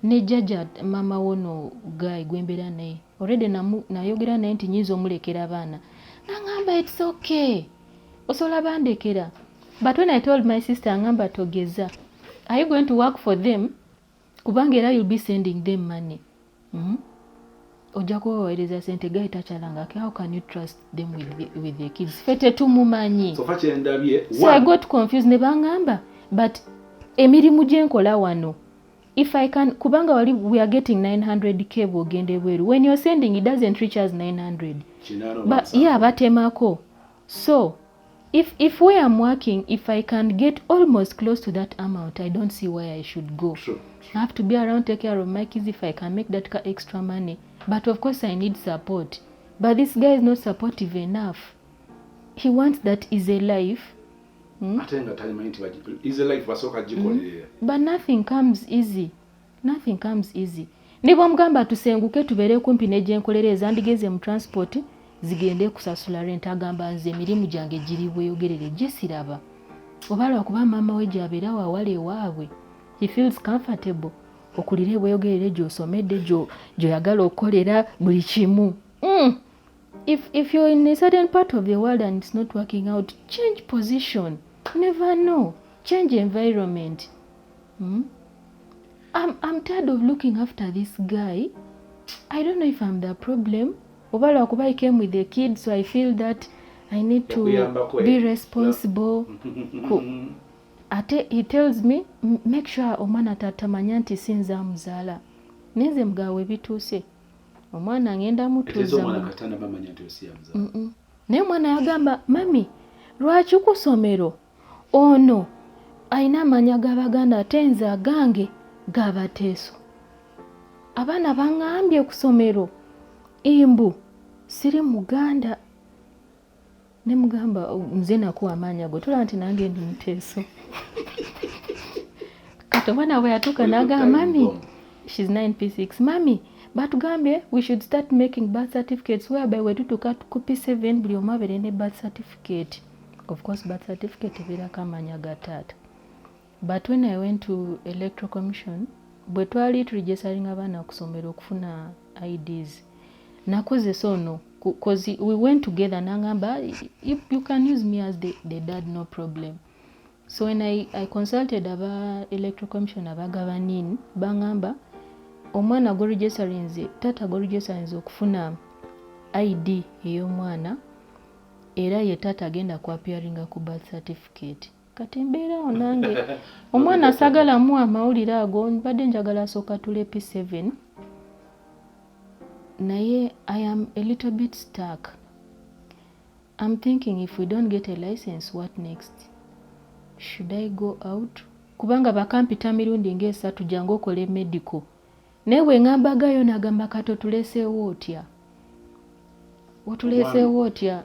ne jjajja mama wono guy gwembeera naye. Already nayogera naye nti nyinza omulekera abaana, naŋŋamba it's okay, osobola bandekera. But when I told my sister, aŋŋamba togeza, are you going to work for them? Kubanga era you'll be sending them money, Ojja kuba baweereza sente, guy takyalangako. How can you trust them with the kids? Ffe tetumumanyi. So far kyendabye So I got confused ne baŋŋamba, but emirimu gye nkola wano, if I can, kubanga wali we are getting 900K, bw'ogenda ebweru, when you're sending, it doesn't reach us 900. 800. But yeah, batemako. So if where I'm working, if I can get almost close to that amount, I don't see why I should go. True. I have to be around, take care of my kids. If I can make that extra money, but of course I need support. But this guy is not supportive enough. He wants that easy life. Ate nga talimanyi nti easy life basooka gikolerera. But nothing comes easy, nothing comes easy. Ne bwamugamba tusenguke tubeere kumpi negyenkolera, ezandigeze mu transport zigende kusasula rent, agamba nze emirimu gyange giri Bweyogerere gisiraba, oba lwakuba maama we gyabeera wawala ewaabwe, he feels comfortable. Okulira eBweyogerere gy'osomedde, gy'oyagala okukolera buli kimu. If you're in a certain part of the world and it's not working out, change position. Never know, change environment. I'm tired of looking after this guy. I don't know if I'm the problem oba lwakuba I came with the kids, so I feel that I need to Okuyambako, be eh? responsible. Ate he tells me, "Make sure omwana tatamanya nti sinza amuzaala." Nenze mugaawe bituuse omwana ngenda Eteeza mutuuza omwana katana bamanya nti osiyamuzaala. Naye omwana yagamba, "Mami, lwaki ku ssomero ono alina amanya g'Abaganda ate nze agange g'Abateeso?" Abaana baŋŋambye ku ssomero mbu siri Muganda. Ne mugamba, "Oh, nze nakuwa amaanyi ago, tolaba nti nange ndi Muteeso." Kati omwana bwe yatuuka Oli ku n'agamba, time "Mummy," bomb. she's 9 P6, "Mummy, batugambye we should start making birth certificates whereby we tutuuka ku P7 buli omu abeere ne birth certificate." Of course birth certificate ebeerako amanya ga taata. But when I went to Electoral Commission, bwe twali turegisteringa abaana ku ssomero okufuna IDs, nakozesa ono, 'cause we went together, nangamba, You can use me as the dad, no problem." So when I consulted aba Electoral Commission abagaba NIN, bangamba omwana gworegisterinze, taata gworegisterinze okufuna ID ey'omwana, era ye taata agenda ku appearinga ku birth certificate. Kati mbeerawo nange omwana saagalamu amawulire ago, mbadde njagala asooka tule P7, naye I am a little bit stuck. I'm thinking, if we don't get a license, what next? Should I go out? Kubanga bakampita mirundi ngaesatu, jangu okole medical, naye bwe ŋŋambagayo nagamba, "Kati otuleseewo otya? Otuleseewo otya?"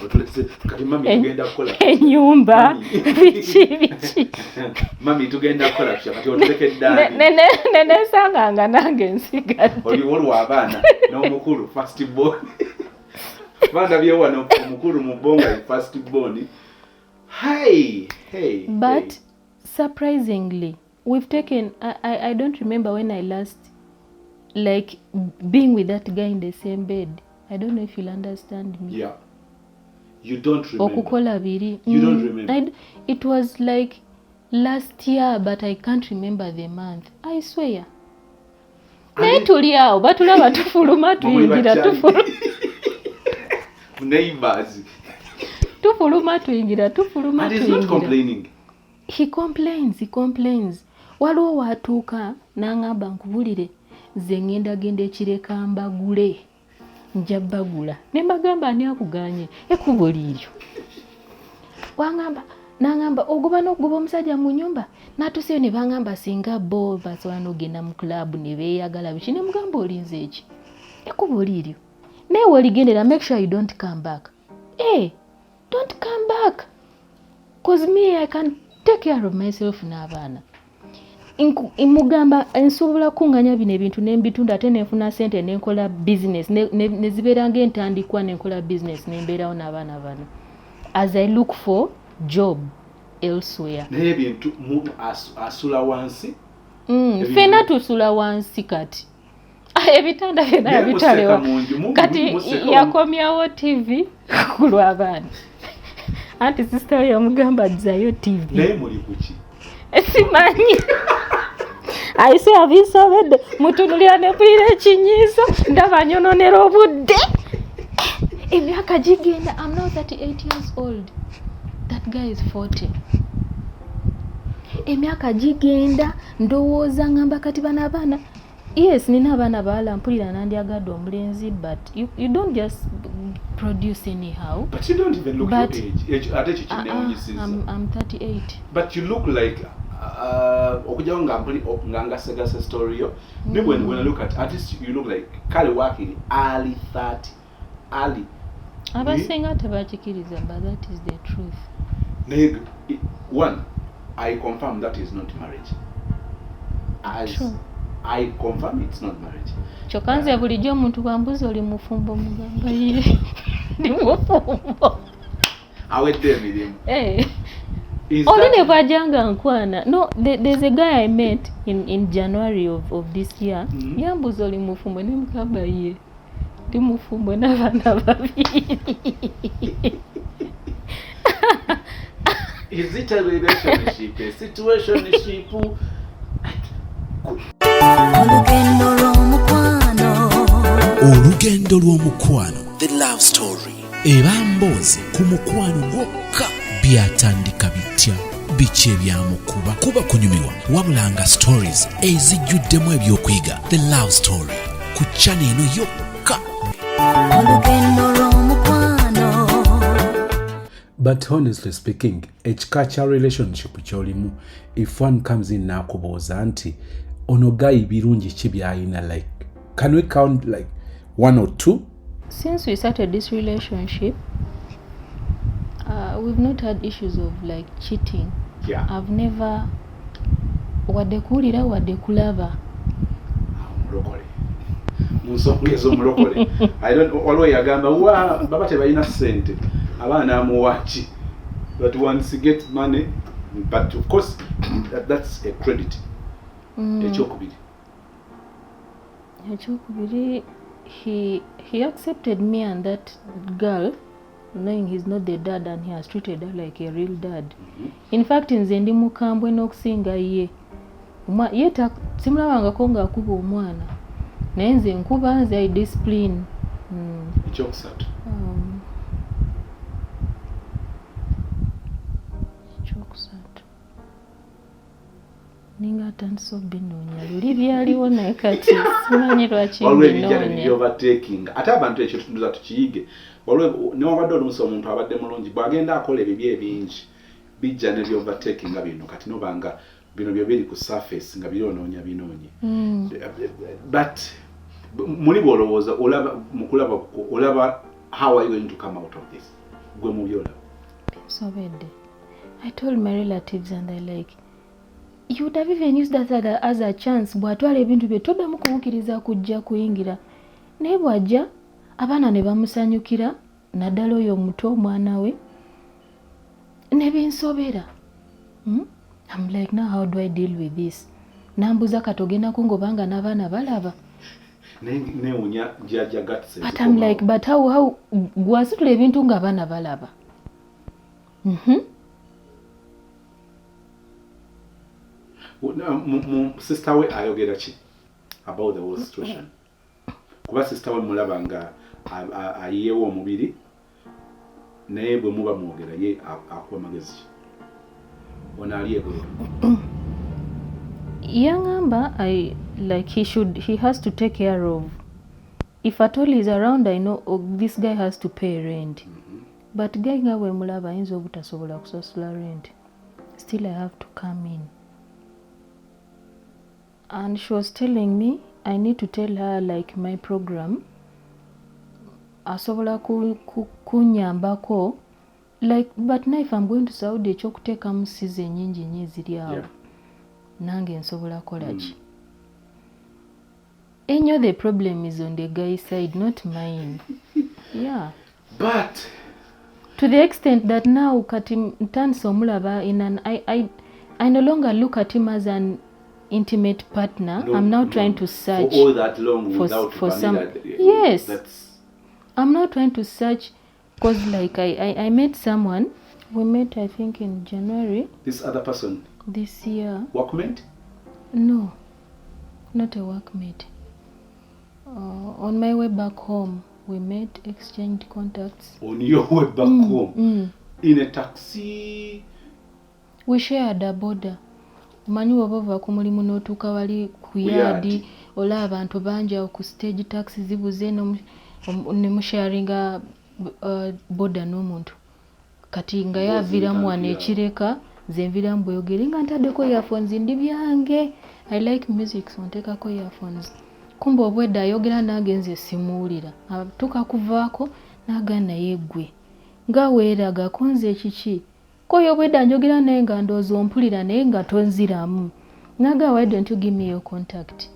Otulese kati, mummy, tugenda kukola Enyumba. Mummy. Biki biki. Mummy, tugenda kukola tutya kati? Otulekedde ani? Nenesanga nga nange nsigadde. Oliwo lw'abaana n'omukulu first born, baana byewano, omukulu mu bo nga ye first born. Hey, hey. But hey. Surprisingly, we've taken I don't remember when I last, like, being with that guy in the same bed. I don't know if you'll understand me. Yeah, you don't remember. Okukola biri. You don't remember. It was like last year, but I can't remember the month, I swear. Naye tuli awo, batulaba tufuluma, Mwe muli tuyingira. bakyali. Tufuluma. Neighbors. Tufuluma, tuyingira, tufuluma, And he's not tuyingira. complaining? He complains, he complains. Waliwo waatuuka n'aŋŋamba, "Nkubulire, nze ŋŋenda genda ekireka mbagule, nja bagula." Ne mbagamba, "Ani akuganye?" Ekkubo liiryo. Waŋŋamba, n'aŋŋamba, "Ogoba n'okugoba omusajja mu nyumba." N'atuseyo ne baŋŋamba singa bo basobola n'ogenda mu club ne beeyagala biki. Ne mugamba, "Olinze eki? Ekkubo liiryo, naye weoligendera, make sure you don't come back. Hey, don't come back, 'cause me, I can take care of myself n'abaana." Mugamba nsobola kuŋŋanya bino ebintu nembitunda ate nenfuna sente nenkola business, ne zibeera ng'entandikwa, nenkola business nembeerawo n'abaana bano as I look for job elsewhere. Naye ebintu asula wansi? Ffenna tusula wansi kati. Ah, ebitanda byonna Naye yabitalewa. museka mu nju, Kati yakomyawo TV ku lw'abaana, anti sister we yamugamba, "Zzayo TV." Naye muli kuki? Simanyi, ayise abinsobedde, mutunulira nepulira ekinyiizo, ndaba nyononera obudde, emyaka gigenda. I'm now 38 years old, that guy is 40. Emyaka gigenda, ndowooza ngamba kati bano abaana, yes, nina abaana bawala, mpulira nandyagadde omulenzi, but you don't just produce anyhow. But you don't even look your age. Ate ekyo Ah, ah, kinneewunyisizza. I'm 38. But you look like, okujjako nga mpuli nga ngasegase story yo ne when I look at least you look like kale wakiri early 30, early. Abasinga tebakikiriza, but that is the truth. Naye one, I confirm that is not marriage. As True. I confirm it's not marriage. Kyokka nze bulijjo omuntu bwambuza, "Oli mufumbo?" mugamba, "Ye, ndi mufumbo." Awedde emirimu. Eh. Is Oli that- ne bwajanga nkwana. No, there's a guy I met in January of this year. Yambuza, "Oli mufumbo?" Ne mugamba, "Ye, ndi mufumbo n'abaana babiri." Is it a relationship, a situationship? Olugendo lw'omukwano. Olugendo lw'omukwano, The Love Story, eba mboozi ku mukwano gwokka. Byatandika bitya? Biki ebyamukuba? Kuba kunyumirwa wabula nga stories ezijjuddemu ebyokuyiga. The Love Story ku channel eno yokka. Olugendo lw'omukwano. But honestly speaking, ekika kya relationship kyolimu, if one comes in n'akubuuza nti Ono guy birungi ki byalina? Like, can we count like one or two? Since we started this relationship, we've not had issues of like cheating. I've never wadde kuwulira wadde kulaba. Omulokole mu nsonga ez'omulokole, I don't- waliwo yagamba wa baba tebalina ssente, abaana amuwaki, but once you get money, but of course that's a credit. Ekyokubiri? Ekyokubiri, he accepted me and that girl, knowing he's not the dad, and he has treated her like a real dad. In fact, nze ndi mukambwe n'okusinga ye. Ye simulabangako ng'akuba omwana, naye nze nkuba, nze I discipline. Ekyokusatu? Ekyokusatu ninga atandise obinoonya, luli byaliwo naye kati simanyi lwaki Waliwo ebijja mbinoonya. Nebyovertaking ate abantu, ekyo tutuza tukiyige. Waliwo newabadde oluusi omuntu abadde mulungi, bw'agenda akola ebibi ebingi, bijja nebyovertakinga bino. Kati nobanga bino byo biri ku surface nga biri onoonya binoonye. But muli bw'olowooza, olaba mukulaba, olaba how are you going to come out of this, gwe mu byolaba? Binsobedde. I told my relatives and they like, you would have even used that as a chance. Bw'atwala ebintu bye, toddamu kumukkiriza kujja kuyingira, naye bw'ajja abaana ne bamusanyukira, naddala oyo omuto, omwana we, ne binsobera. I'm like, now how do I deal with this? Nambuza, kati ogenda kungobanga n'abaana balaba. Newunya jjajja guts. But I'm like, but how gwasitula ebintu ng'abaana balaba? Sister we ayogera ki about the whole situation? Kuba sister we mulaba nga ayiyewo omubiri, naye bwe muba mwogera, ye akuwa magezi ki ono ali ebweru? Yaŋŋamba I like he has to take care of, if at all he's around. I know, oh, this guy has to pay rent, but guy nga bwe mulaba ayinza obutasobola kusasula rent. Still I have to come in. And she was telling me I need to tell her like my program, asobola kunyambako like, but now if I'm going to Saudi, ekyokuteekamu siza ennyingi nnyo eziri awo. Nange nsobola kukola ki enyo? The problem is on the guy side, not mine, yeah. But To the extent that now kati ntandise omulaba in an I no longer look at him as an intimate partner. No, I'm now no. trying to search For all that long without for vanilla, Yes. that's I'm now trying to search because like I met someone. We met, I think, in January This other person? This year. Workmate? No, not a workmate. On my way back home, we met, exchanged contacts. On your way back home? Mm. In a taxi? We shared a boda. Omanyi woba ova ku mulimu n'otuuka wali ku Ku yaadi, yard. olaba abantu bangi awo ku stage, taxi zibuze, ne musharinga boda n'omuntu. Kati nga yaviiramu wano ekireka, nze nviiramu Bweyogere, nga ntaddeko earphones, ndi byange. I like music, so nteekako earphones. Kumbe obwedda ayogera nange, nze simuwulira. Atuuka kuvaako n'agaa, naye ggwe nga weeragako nze kiki? Koyo obwedda njogera naye nga ndowooza ompulira, naye nga tonziramu. Naga, why don't you give me your contact?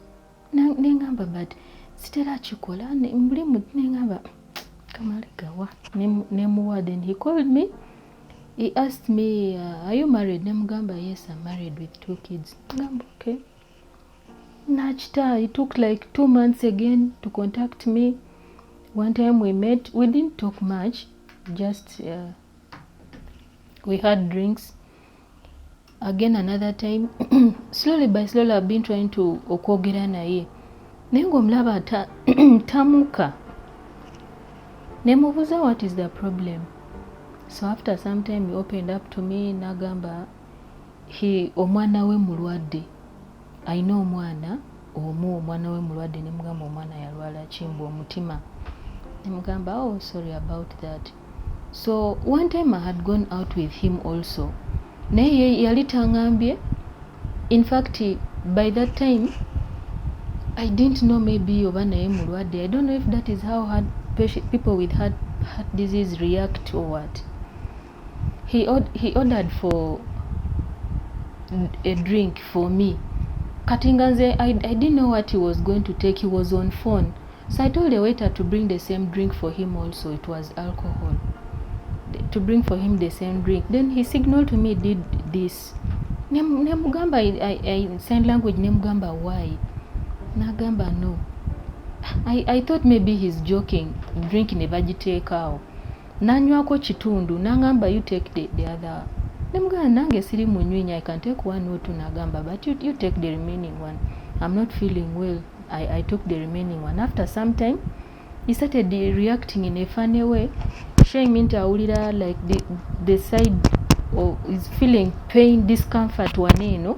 Neŋŋamba, but sitera kikola mulimu. Neŋŋamba kamalegawa, nemuwa. Then he called me, he asked me, are you married? Nemugamba, yes, I'm married with two kids. Ngamba, okay. Nakita. It took like 2 months again to contact me. One time we met, we didn't talk much, just we had drinks. Again another time, slowly by slowly I've been trying to okwogera naye, naye ng'omulaba tamuka. Nemubuuza, what is the problem? So after some time he opened up to me, nagamba he omwana we mulwadde, alina omwana omu, omwana we mulwadde. Nemugamba, omwana yalwala kimbu omutima. Nemugamba, oh, sorry about that. So one time I had gone out with him also, naye yali taŋambye. In fact, By that time I didn't know, maybe oba naye mulwadde. I don't know if that is how heart patient, people with heart disease react or what. He ordered for a drink for me. Kati nga nze I didn't know what he was going to take. He was on phone, so I told the waiter to bring the same drink for him also. It was alcohol. To bring for him the same drink. Then he signaled to me, did this. Nemugamba I sign language, nemugamba why. Nagamba no. I thought maybe he's joking. Drink ne bagiteeka nanywako kitundu, nangamba, "You take the other." Nemugamba nange siri munywinya, I can take one or two. Nagamba, "But you take the remaining one, I'm not feeling well." I took the remaining one. After some time he started reacting in a funny way, showing me nti awulira like the side or is feeling pain, discomfort waneeno.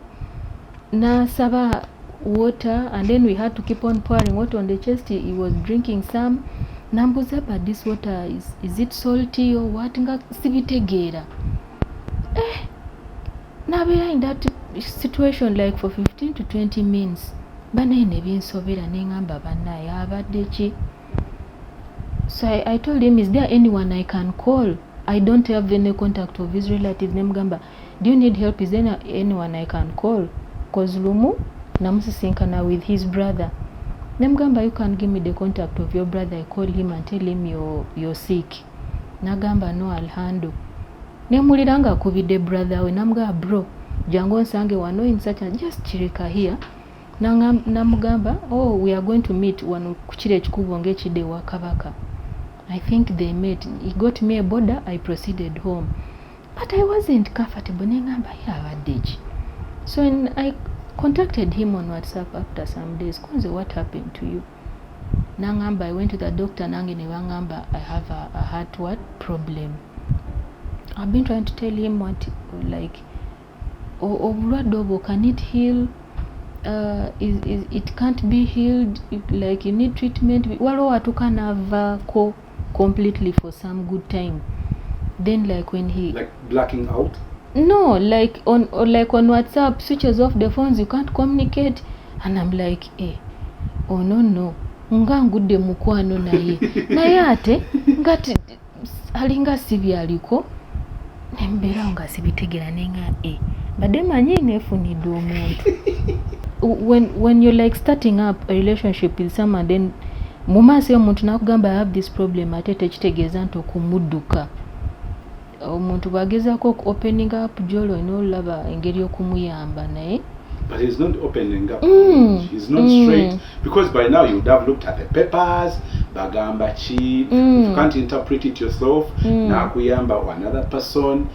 Nasaba water and then we had to keep on pouring water on the chest. He was drinking some. Nambuza, "But this water, is it salty or what?" Nga sibitegeera. Eh, nabeera in that situation like for 15 to 20 minutes. Banaye nebinsobera, neŋŋamba bannaye abadde ki? So I told him, "Is there anyone I can call?" I don't have any contact of his relatives. Nemugamba, "Do you need help? Is there anyone I can call?" 'Cause lumu namusisinkana with his brother. Nemugamba, "You can give me the contact of your brother, I call him and tell him you're sick." Nagamba, "No, I'll handle." Nemulira nga akubidde brother we, namugamba, "Bro, jangu onsange wano in such a, just kireka here." Namugamba, "Oh, we are going to meet wano kukira ekikubo ng'ekidda ewa Kabaka." I think they met. He got me a boda. I proceeded home, but I wasn't comfortable. Neŋŋamba ye abadde ki? So when I contacted him on WhatsApp after some days, kunze, "What happened to you?" Nangamba, "I went to the doctor, nange ne bangamba I have a heart what problem." I've been trying to tell him what, like, obulwadde obwo, can it heal? It can't be healed. Like, you need treatment. Waliwo watuuka n'avaako completely for some good time. Then like when he Like blacking out? No, like on, or like on WhatsApp, switches off the phones, you can't communicate. And I'm like, "Eh, oh no, nga ngudde mukwano." Naye ate nga alinga si byaliko. Nembeerawo nga sibitegeera, nenga e mbadde manyi neefunidde omuntu. When you're like starting up a relationship with someone, then mu maaso y'omuntu nakugamba, "I have this problem," ate tekitegeeza nti okumudduka. Omuntu bw'agezaako oku opening up gy'oli, olina olaba engeri okumuyamba naye. But he's not opening up. He's not straight. Because by now you would have looked at the papers, bagamba ki, if you can't interpret it yourself, nakuyamba or another person.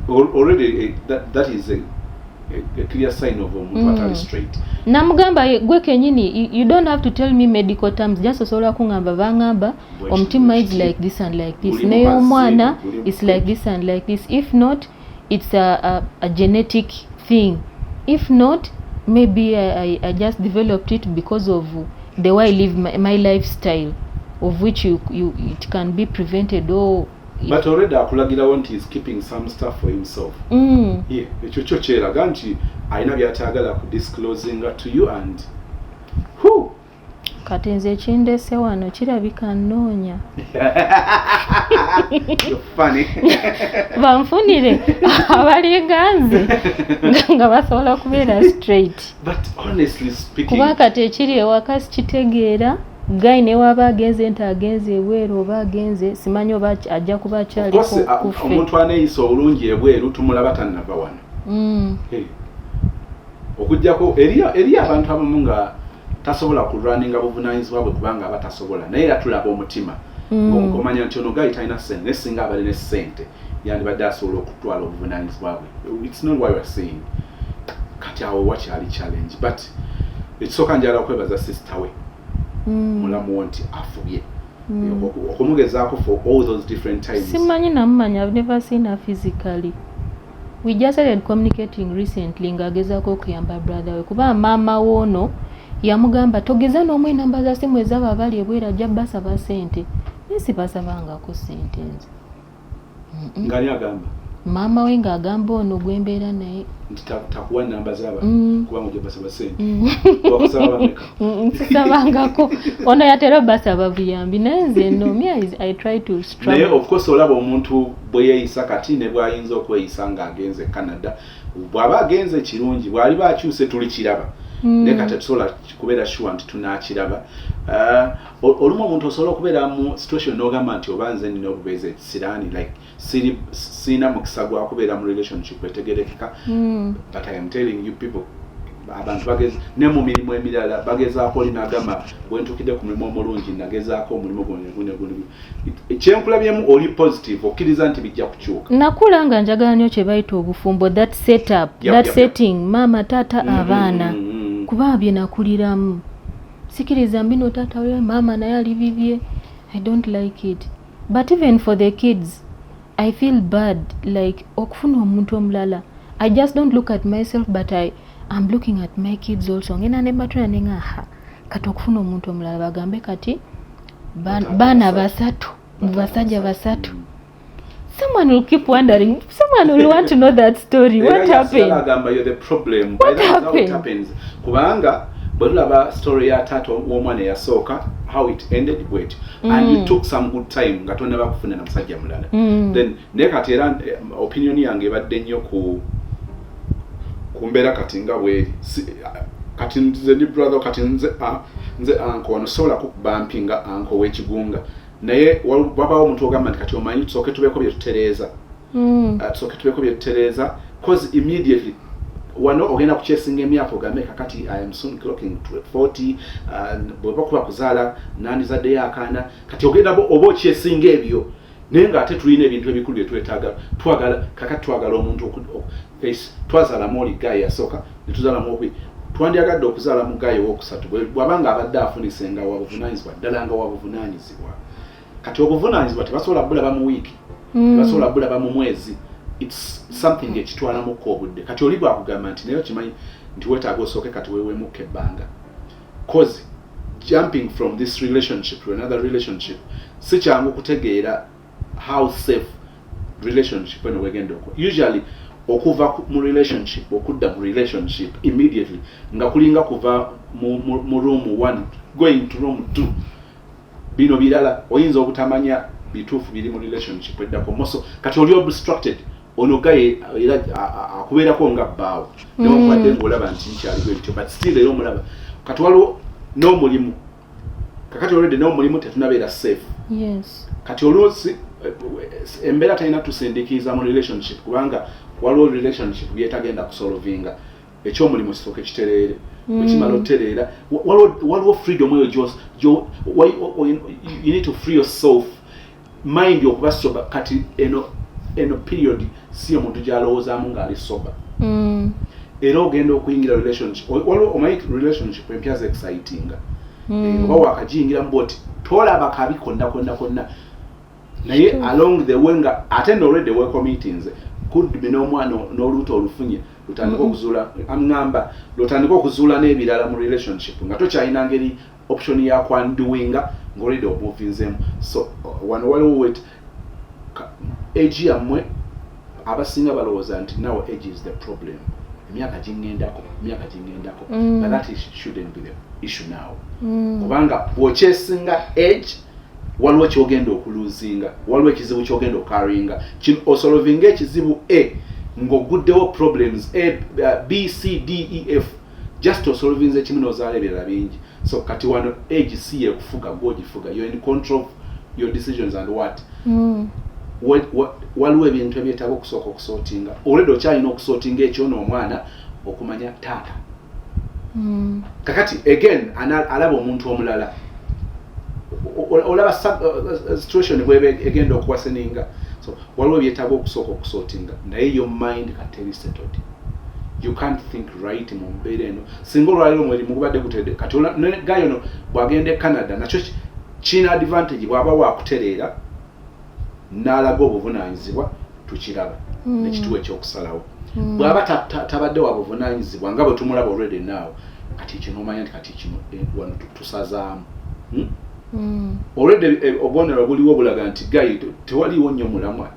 Already that is a clear sign of omuntu atali straight. Namugamba, gwe kenyini, you don't have to tell me medical terms, just osobola kuŋŋamba baŋŋamba omutima is like this and like this, Guli naye mu omwana mazzi, guli mu is like this and like this. If not, it's a genetic thing. If not, maybe I just developed it because of the way I live my lifestyle, of which it can be prevented or But already akulagirawo nti is keeping some stuff for himself. Yeah, ekyo kyo kyeraga nti alina byatayagala ku disclosinga to you and who. Kati nze ekindese wano kirabika nnoonya. You're funny. Banfunire abalinga nze nga basobola kubeera straight. But honestly speaking, kuba kati ekiri ewaka sikitegeera. Guy newaba agenze nti agenze ebweru oba agenze simanyi oba ajja kuba of akyaliko course, kuffe. Omuntu aneeyisa obulungi ebweru tumulaba tannava wano. Hey. Okuggyako eriyo abantu abamu nga tasobola kulwaninga buvunaanyizibwa bwe kubanga aba tasobola, naye era tulaba omutima. Omanya nti ono guy talina ssente, naye singa abadde ne ssente yandibadde asobola okutwala obuvunaanyizibwa bwe. It's not what we are saying. Kati awo wakyali challenge, but ekisooka njagala okwebaza sister we, mulamu wo, nti afubye okumugezaako for all those different times. Simanyi namumanya. I've never seen her physically. We just started communicating recently ng'agezaako okuyamba brother we, kuba maama woono yamugamba, "Togeza n'omu enamba za simu ezabo abali ebweru, ajja basaba ssente." Naye sibasabangako ssente nze. Ngani agamba? Maama we ng'agamba ono gwembeera naye. Nti takuwa namba z'abantu kubanga ojja basaba sente. Wakusaba bameka? Nsisabangako. Ono yatera basaba buyambi, naye nze no, me I try to Naye struggle. Of course olaba omuntu bwe yeeyisa kati ne bw'ayinza okweyisa ng'agenze e Canada. Bw'aba agenze kirungi, bw'aliba akyuse tulikiraba, naye kati tetusobola kubeera sure nti tunaakiraba. Olumu omuntu osobola okubeera mu situation n'ogamba nti oba nze nina obubeezi ekisiraani, like siri sirina mukisa gwa kubeera mu relationship etegerekeka. But I am telling you people, abantu bagezi ne mu mirimu emirala bagezaako. Oli n'agamba bwe ntuukidde ku mulimu omulungi, nagezaako omulimu guno guno guno. Kyenkulabyemu, oli positive, okkiriza nti bijja kukyuka. Nakula nga njagala nnyo kye bayita obufumbo, that setup, that setting, maama, taata, abaana, kuba bye nakuliramu. Sikiriza mbino taata we, maama naye ali bibye. I don't like it. But even for the kids, I feel bad, like okufuna omuntu omulala, I just don't look at myself, but I am looking at my kids also. Ngenda ne mbatula ne nga kati okufuna omuntu omulala, bagambe kati baana basatu mu basajja basatu. Someone will keep wondering, someone will want to know that story. What happened? Agamba you're the problem. What By that, how it happened? happens, kubanga bwe tulaba story ya taata w'omwana eyasooka, how it ended bwetyo, and you took some good time nga tonnaba kufuna na musajja mulala. Then naye kati era opinion yange ebadde nnyo ku mbeera kati nga bweri. Kati nze ndi brother, kati nze uncle wano, sobola kukuba mpi nga uncle w'ekigunga, naye wabawo omuntu ogamba nti kati omanyi tusooke tubeeko bye tutereeza. Tusooke tubeeko bye tutereeza, cause immediately wano ogenda kukyesinga emyaka, ogambe kakati I am soon clocking to 40, bweba kuba kuzaala nandizaddeyo akaana. Kati ogenda oba okyesinga ebyo, naye ng'ate tulina ebintu ebikulu bye twetaaga. Twagala kakati twagala omuntu twazaalamu oli guy yasooka, ne tuzaalamu okubiri, twandyagadde okuzaala mu guy owokusatu bw'aba nga abadde afunise nga wabuvunaanyizibwa ddala, nga wabuvunaanyizibwa. Kati obuvunaanyizibwa tebasobola bulaba mu wiiki, tebasobola bulaba mu mwezi. It's something ekitwalamukko obudde. Kati oli bwakugamba nti naye okimanyi nti weetaaga osooke kati weewemukko ebbanga, cause jumping from this relationship to another relationship si kyangu kutegeera how safe relationship eno wegenda oku. Usually okuva mu relationship okudda mu relationship immediately nga kulinga kuva mu room one going to room two. Bino birala oyinza obutamanya bituufu biri mu relationship eddako moso. Kati oli obstructed, ono guy era akubeerako nga bbaawo, newankubadde ng'olaba nti nkyaliwo ebityo, but still era omulaba. Kati waliwo n'omulimu, kakati already n'omulimu tetunabeera safe. Kati oluusi embeera talina tusindiikiriza mu relationship, kubanga waliwo relationship byetagenda kusolvinga. Ekyomulimu kisooke kitereere, bwekimala otereera, waliwo freedom eyo you need to free yourself mind okuba sober. Kati eno period si omuntu gyalowoozaamu ng'ali sober. Era ogenda okuyingira relationship, waliwo omanyi relationship empya zeexcitinga. Oba wakagiyingiramu bwoti tolaba kabi konna konna konna, naye along the way nga ate nolwedde wecommittinze, could be n'omwana n'olubuto olufunye, lutandika okuzuula, aŋŋamba lutandika okuzuula n'ebirala mu relationship nga tokyalina ngeri option ya ku-undoinga ng'olwedde omovinzemu. So wano waliwo wet age yammwe abasinga balowooza nti now age is the problem, emyaka giŋŋendako, emyaka giŋŋendako. But that shouldn't be the issue now, kubanga bw'okyesinga age, waliwo kyogenda okuluzinga, waliwo ekizibu kyogenda okaringa. Kino osolvinga ekizibu a ng'oguddewo problems A, B, C, D, E, F. Just osolvinze ekimu n'ozaala ebirala bingi. So kati wano age si yekufuga, gwogifuga. You're in control of your decisions and what waliwo ebintu ebyetaaga okusooka okusortinga. Olwedde okyalina okusortinga ekyo n'omwana okumanya taata. Kakati again alaba omuntu omulala. Olaba situation bweba egenda okuworseninga. So waliwo ebyetaaga okusooka okusortinga, naye your mind kateri settled, you can't think right mu mbeera eno. Singa olwaliro omulimu gubadde gutedde kati guy ono bw'agenda e Canada, nakyo kirina advantage. Bw'aba wakutereera n'alaga obuvunaanyizibwa, tukiraba nekituwa ekyokusalawo. Bw'aba tabadde wa buvunaanyizibwa nga bwe tumulaba already now, kati ekyo n'omanya nti kati kino wano tusazaamu. Already obubonero buliwo bulaga nti guy tewaliwo nnyo mulamwa.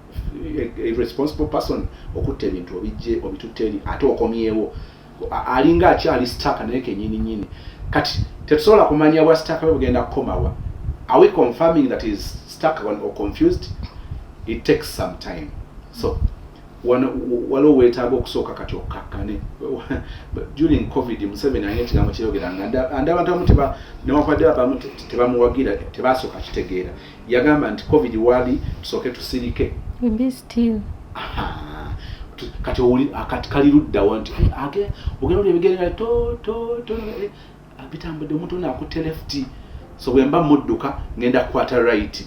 a responsible person okutta ebintu obijje obitutte eri ate okomyewo. Alinga akyali stuck naye kenyini nyini. Kati tetusobola kumanya bwa stuck bwe bugenda kukomawa. Are we confirming that is stuck or confused? It takes some time. So wano waliwo weetaaga okusooka kati okkakkane. During COVID, Museveni alina ekigambo kyeyogeranga and abantu abamu newankubadde abamu tebamuwagira, tebasooka kitegeera. Yagamba nti COVID wali, tusooke tusirike. We be still. Aha. Kati kati kali luddawa nti ogenda oli ebigere nga to to to, bitambudde, omuntu ono akutte left, so bwe mba mudduka ngenda kukwata right.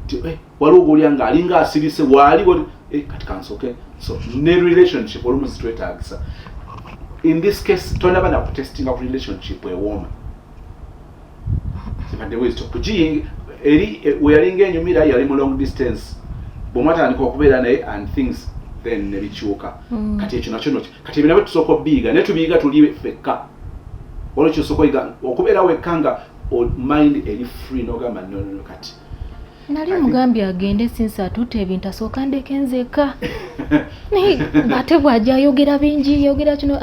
Nti waliwo gwolya nga alinga asirise waali kati kansooke. So ne relationship olumu zitwetaagisa. In this case tonaba nakutestinga ku relationship ewooma, kibadde bwezityo kugiyinga eri we yalinga enyumira, yali mu long distance, bwe mwatandika okubeera naye and things then ne bikyuka. Kati ekyo nakyo kati ebyo nabyo tusooka obiyiga, naye tubiyiga tuli ffekka. Waliwo kyosooka oyiga okubeera wekka nga mind eri free, n'ogamba no, no, no, kati Nali mugambye agende since atutte ebintu, asooka ndeke nzeka, naye ate bw'ajja ayogera bingi, yogera kino.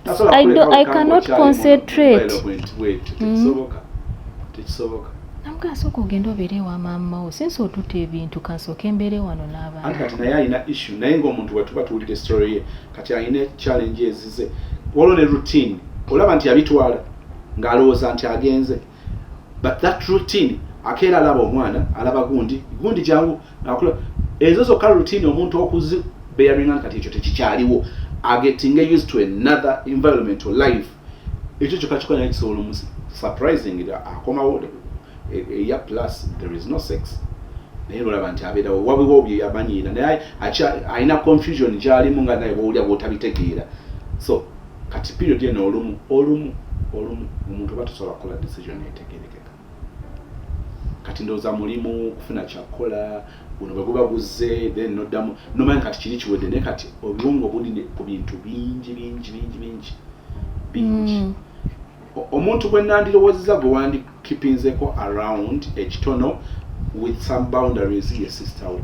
Tasobola kuleka I wekka cannot ng'okyali mu concentrate. environment bwetyo. Tekisoboka, tekisoboka. Namugamba sooka ogende obeere ewa maama wo, since otutte ebintu, kansooke mbeere wano Anti n'abaana. Kati naye alina issue, naye ng'omuntu bwe tuba tuwulira story ye, kati alina challenge ezize. Waliwo ne routine, olaba nti yabitwala ng'alowooza nti agenze, but that routine, akeera alaba omwana, alaba gundi gundi jangu akula, ezo zokka routine omuntu okuzi bearinga. Kati ekyo tekikyaliwo, agetting used to another environment or life. Ekyo kyokka kyokka naye kisobola omu surprising akomawo eya plus there is no sex, naye nolaba nti abeerawo, wabiwo bye yamanyiira, naye alina confusion gyalimu nga naye bwowulya bwotabitegeera. So kati period eno olumu olumu olumu omuntu oba tosobola kukola decision etegerekeka. Kati ndowooza mulimu kufuna kyakukola, guno bwe guba guzze, then noddamu nomanyi kati kiri kiwedde, naye kati obwongo buli ku bintu bingi bingi bingi bingi bingi. Omuntu gwe nandirowoozeza gwe wandikipinzeko around ekitono with some boundaries ye sister we.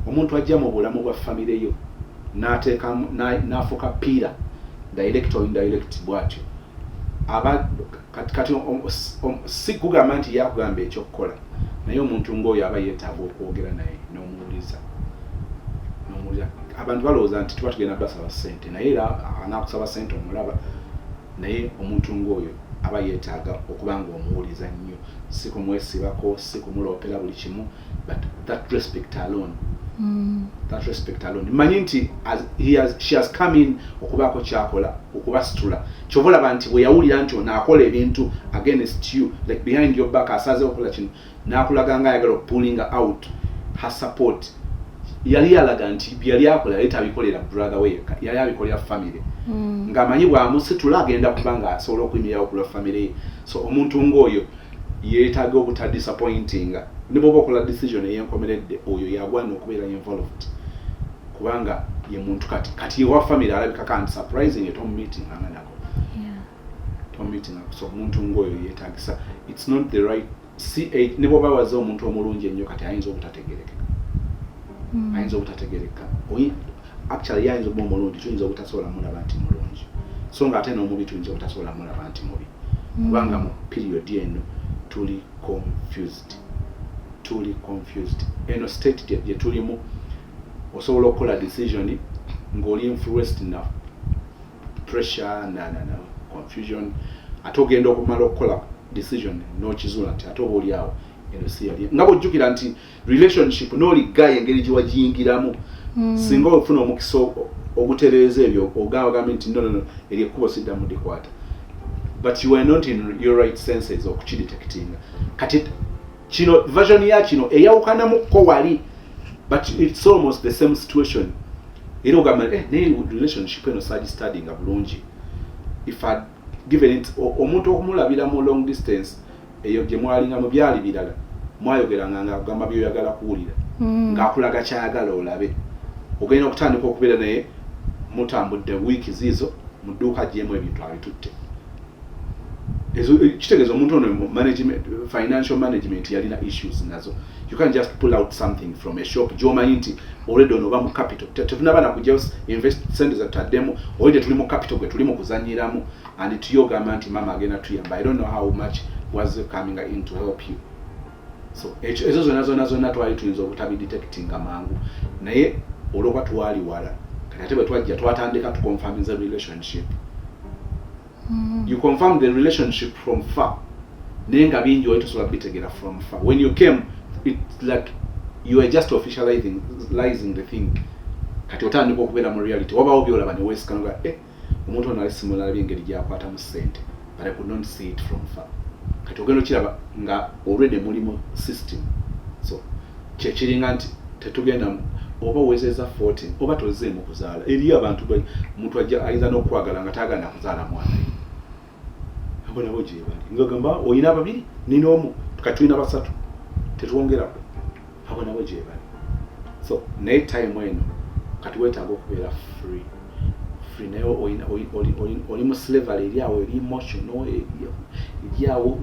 Omuntu ajja mu bulamu bwa famire yo n'ateekamu n'afuuka pillar, direct or indirect, bw'atyo aba kati si kugamba nti yakugamba ekyokukola, naye omuntu ng'oyo aba yeetaaga okwogera naye n'omuwuliza, n'omuwuliza. Abantu balowooza nti tuba tugenda basaba ssente, naye era anaakusaba ssente omulaba, naye omuntu ng'oyo aba yeetaaga okuba nga omuwuliza nnyo, si kumwesibako, si kumuloopera buli kimu, but that respect alone. That respect alone. Mmanyi nti as she has come in okubaako kyakola okubasitula. Kyova olaba nti bwe yawulira nti ono akola ebintu against you, like behind your back, asazeewo okukola kino n'akulaga nga ayagala okupullinga out her support, yali yalaga nti byeyali akola yali tabikolera brother we yekka, yali abikolera family, ng'amanyi bw'amusitula agenda kuba nga asobola okuyimirirawo ku lwa family ye. So omuntu ng'oyo yeetaaga obutadisappointinga. Ne bw'oba okola decision ey'enkomeredde, oyo yagwana okubeera involved, kubanga ye muntu kati yewa family alabikako nti surprising tomumeetinganga nako. Tomumeetinga. So omuntu ng'oyo yeetagisa, it's not the right si ne bw'oba waze omuntu omulungi ennyo, kati ayinza obutategerekeka. Ayinza obutategereka. Actually ye ayinza okuba omulungi, tuyinza obutasobola mulaba nti mulungi, so nga ate n'omubi tuyinza obutasobola mulaba nti mubi, kubanga mu period eno tuli confused, tuli confused. Eno state gye tulimu, osobola okukola decision ng'oli influenced na pressure na confusion, ate ogenda okumala okukola decision n'okizuula nti ate oba oli awo eno si yali nga bw'ojjukira nti relationship n'oli guy engeri gye wagiyingiramu. Singa ofuna omukisa ogutereeza ebyo, ogamba ogambe nti no, no, no, eryo ekkubo siddamu dikwata, but you are not in your right senses okukidetectinga. Kati kino version ya kino eyawukanamukko wali, but it's almost the same situation. Era ogamba naye relationship eno sagistudyinga bulungi. If I'd given it omuntu okumulabira mu long distance eyo gye mwalingamu, byali birala, mwayogeranga nga agamba byoyagala kuwulira, ng'akulaga kyayagala olabe. Ogenda okutandika okubeera naye, mutambudde wiiki ziizo, mu dduuka agyemu ebintu abitutte. Kitegeeza omuntu ono management, financial management yalina issues nazo. You can't just pull out something from a shop gyomanyi nti already ono oba mu capital. Tetunaba nakujjayo invest sente zetutaddemu, already tuli mu capital gwe tuli mu kuzanyiramu, and tuyogamba nti mama agenda tuyamba. I don't know how much was coming in to help you. So ezo zonna zonna zonna twali tuyinza obutabidetectinga mangu, naye olwokuba twali wala, kati ate bwe twajja twatandika tuconfirminza relationship. You confirm the relationship from far, naye nga bingi wali tosobola bitegeera from far. When you came, it's like you are just officializing the thing. Kati otandika okubeera mu reality, wabawo byolaba neweesikanga, eh, omuntu ono ali simulabye engeri gyakwatamu ssente, but I could not see it from far. Kati ogenda okiraba nga already muli mu system. So kyekiringa nti tetugenda oba owezezza 40 oba tozeemu kuzaala. Eriyo abantu omuntu ajja ayinza n'okwagala nga tayagala nakuzaala mwana ye. Abo nabo gye bali, ngagamba olina babiri, nina omu, kati tulina basatu, tetwongerako. Abo nabo gye bali. So naye time eno kati weetaaga okubeera free free, naye oli mu slavery eri awo, eri emotional, eri awo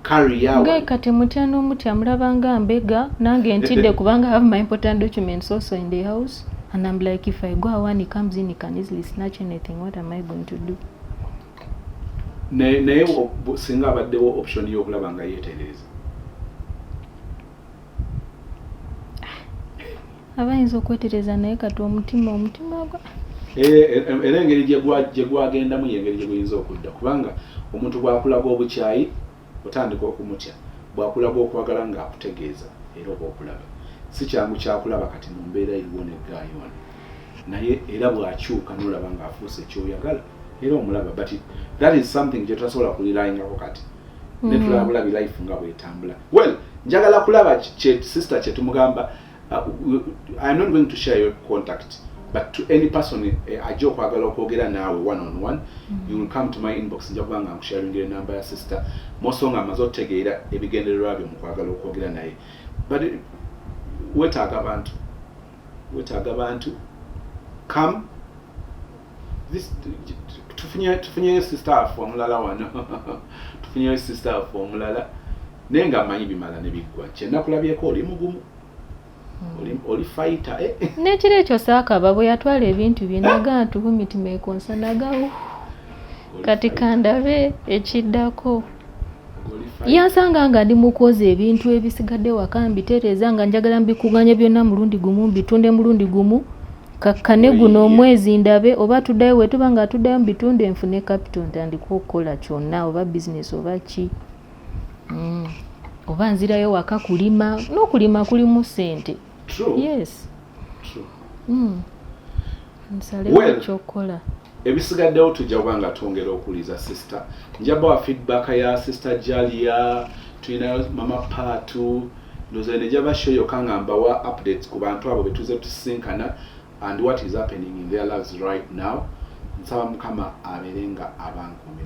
carry awo. Nga kati mutya n'omutya, mulaba nga mbega nange ntidde kubanga I have my important documents also in the house, and I'm like, if I go away and he comes in, he can easily snatch anything. What am I going to do? Naye singa abaddewo option y'okulaba nga yeetereza. Aba ayinza okwetereza, naye kati omutima gwa Era engeri gye gwagendamu y'engeri gye guyinza okudda, kubanga omuntu bw'akulaga obukyayi otandika okumutya, bw'akulaga okwagala ng'akutegeeza era oba okulaba. Si kyangu kyakulaba kati mu mbeera eriwo neggaayi wano, naye era bw'akyuka n'olaba ng'afuuse kyoyagala era omulaba, but that is something gye tutasobola kulilayingako kati ne tulaba bulabi life nga bwetambula. Well, njagala kulaba kye sister kye tumugamba. I am not going to share your contact, but to any person ajja okwagala okwogera naawe one on one, you will come to my inbox. Nja kuba nga nkusharingira enamba ya sister moso nga amaze otutegeera ebigendererwa byo mu kwagala okwogera naye. But weetaaga abantu, weetaaga abantu. Come this, tufunyeyo sister waffe omulala wano, tufunyeyo sister waffe omulala, naye nga mmanyi bimala ne biggwa. Kyenakulabyeko oli mugumu, oli fighter, eh. N'ekiro ekyo saakaba bwe yatwala ebintu bye, naga ntubumitima ekonsanaga Oli kati fighter. Kandabe ekiddako. Oli fighter. Yansanga nga ndi mu kwoza ebintu ebisigadde waka mbitereeza, nga njagala mbikuganye byonna mulundi gumu, mbitunde mulundi gumu, kakkane guno Oyiye. omwezi ndabe oba tuddayo. We tuba nga tuddayo mbitunde nfune capital ntandike okukola kyonna, oba bizinesi oba ki. Oba nzirayo waka kulima, n'okulima kulimu ssente. True. Yes. True. Nsalewo Well, ekyokukola. Ebisigaddewo tujja kuba nga twongera okuwuliza sister. Nja bawa feedback ya sister Jalia, tulinayo mama Paatu, ndowooza nejja show yokka nga mbawa updates ku bantu abo betuze tusisinkana and what is happening in their lives right now. Nsaba Mukama abeere nga abankuumira.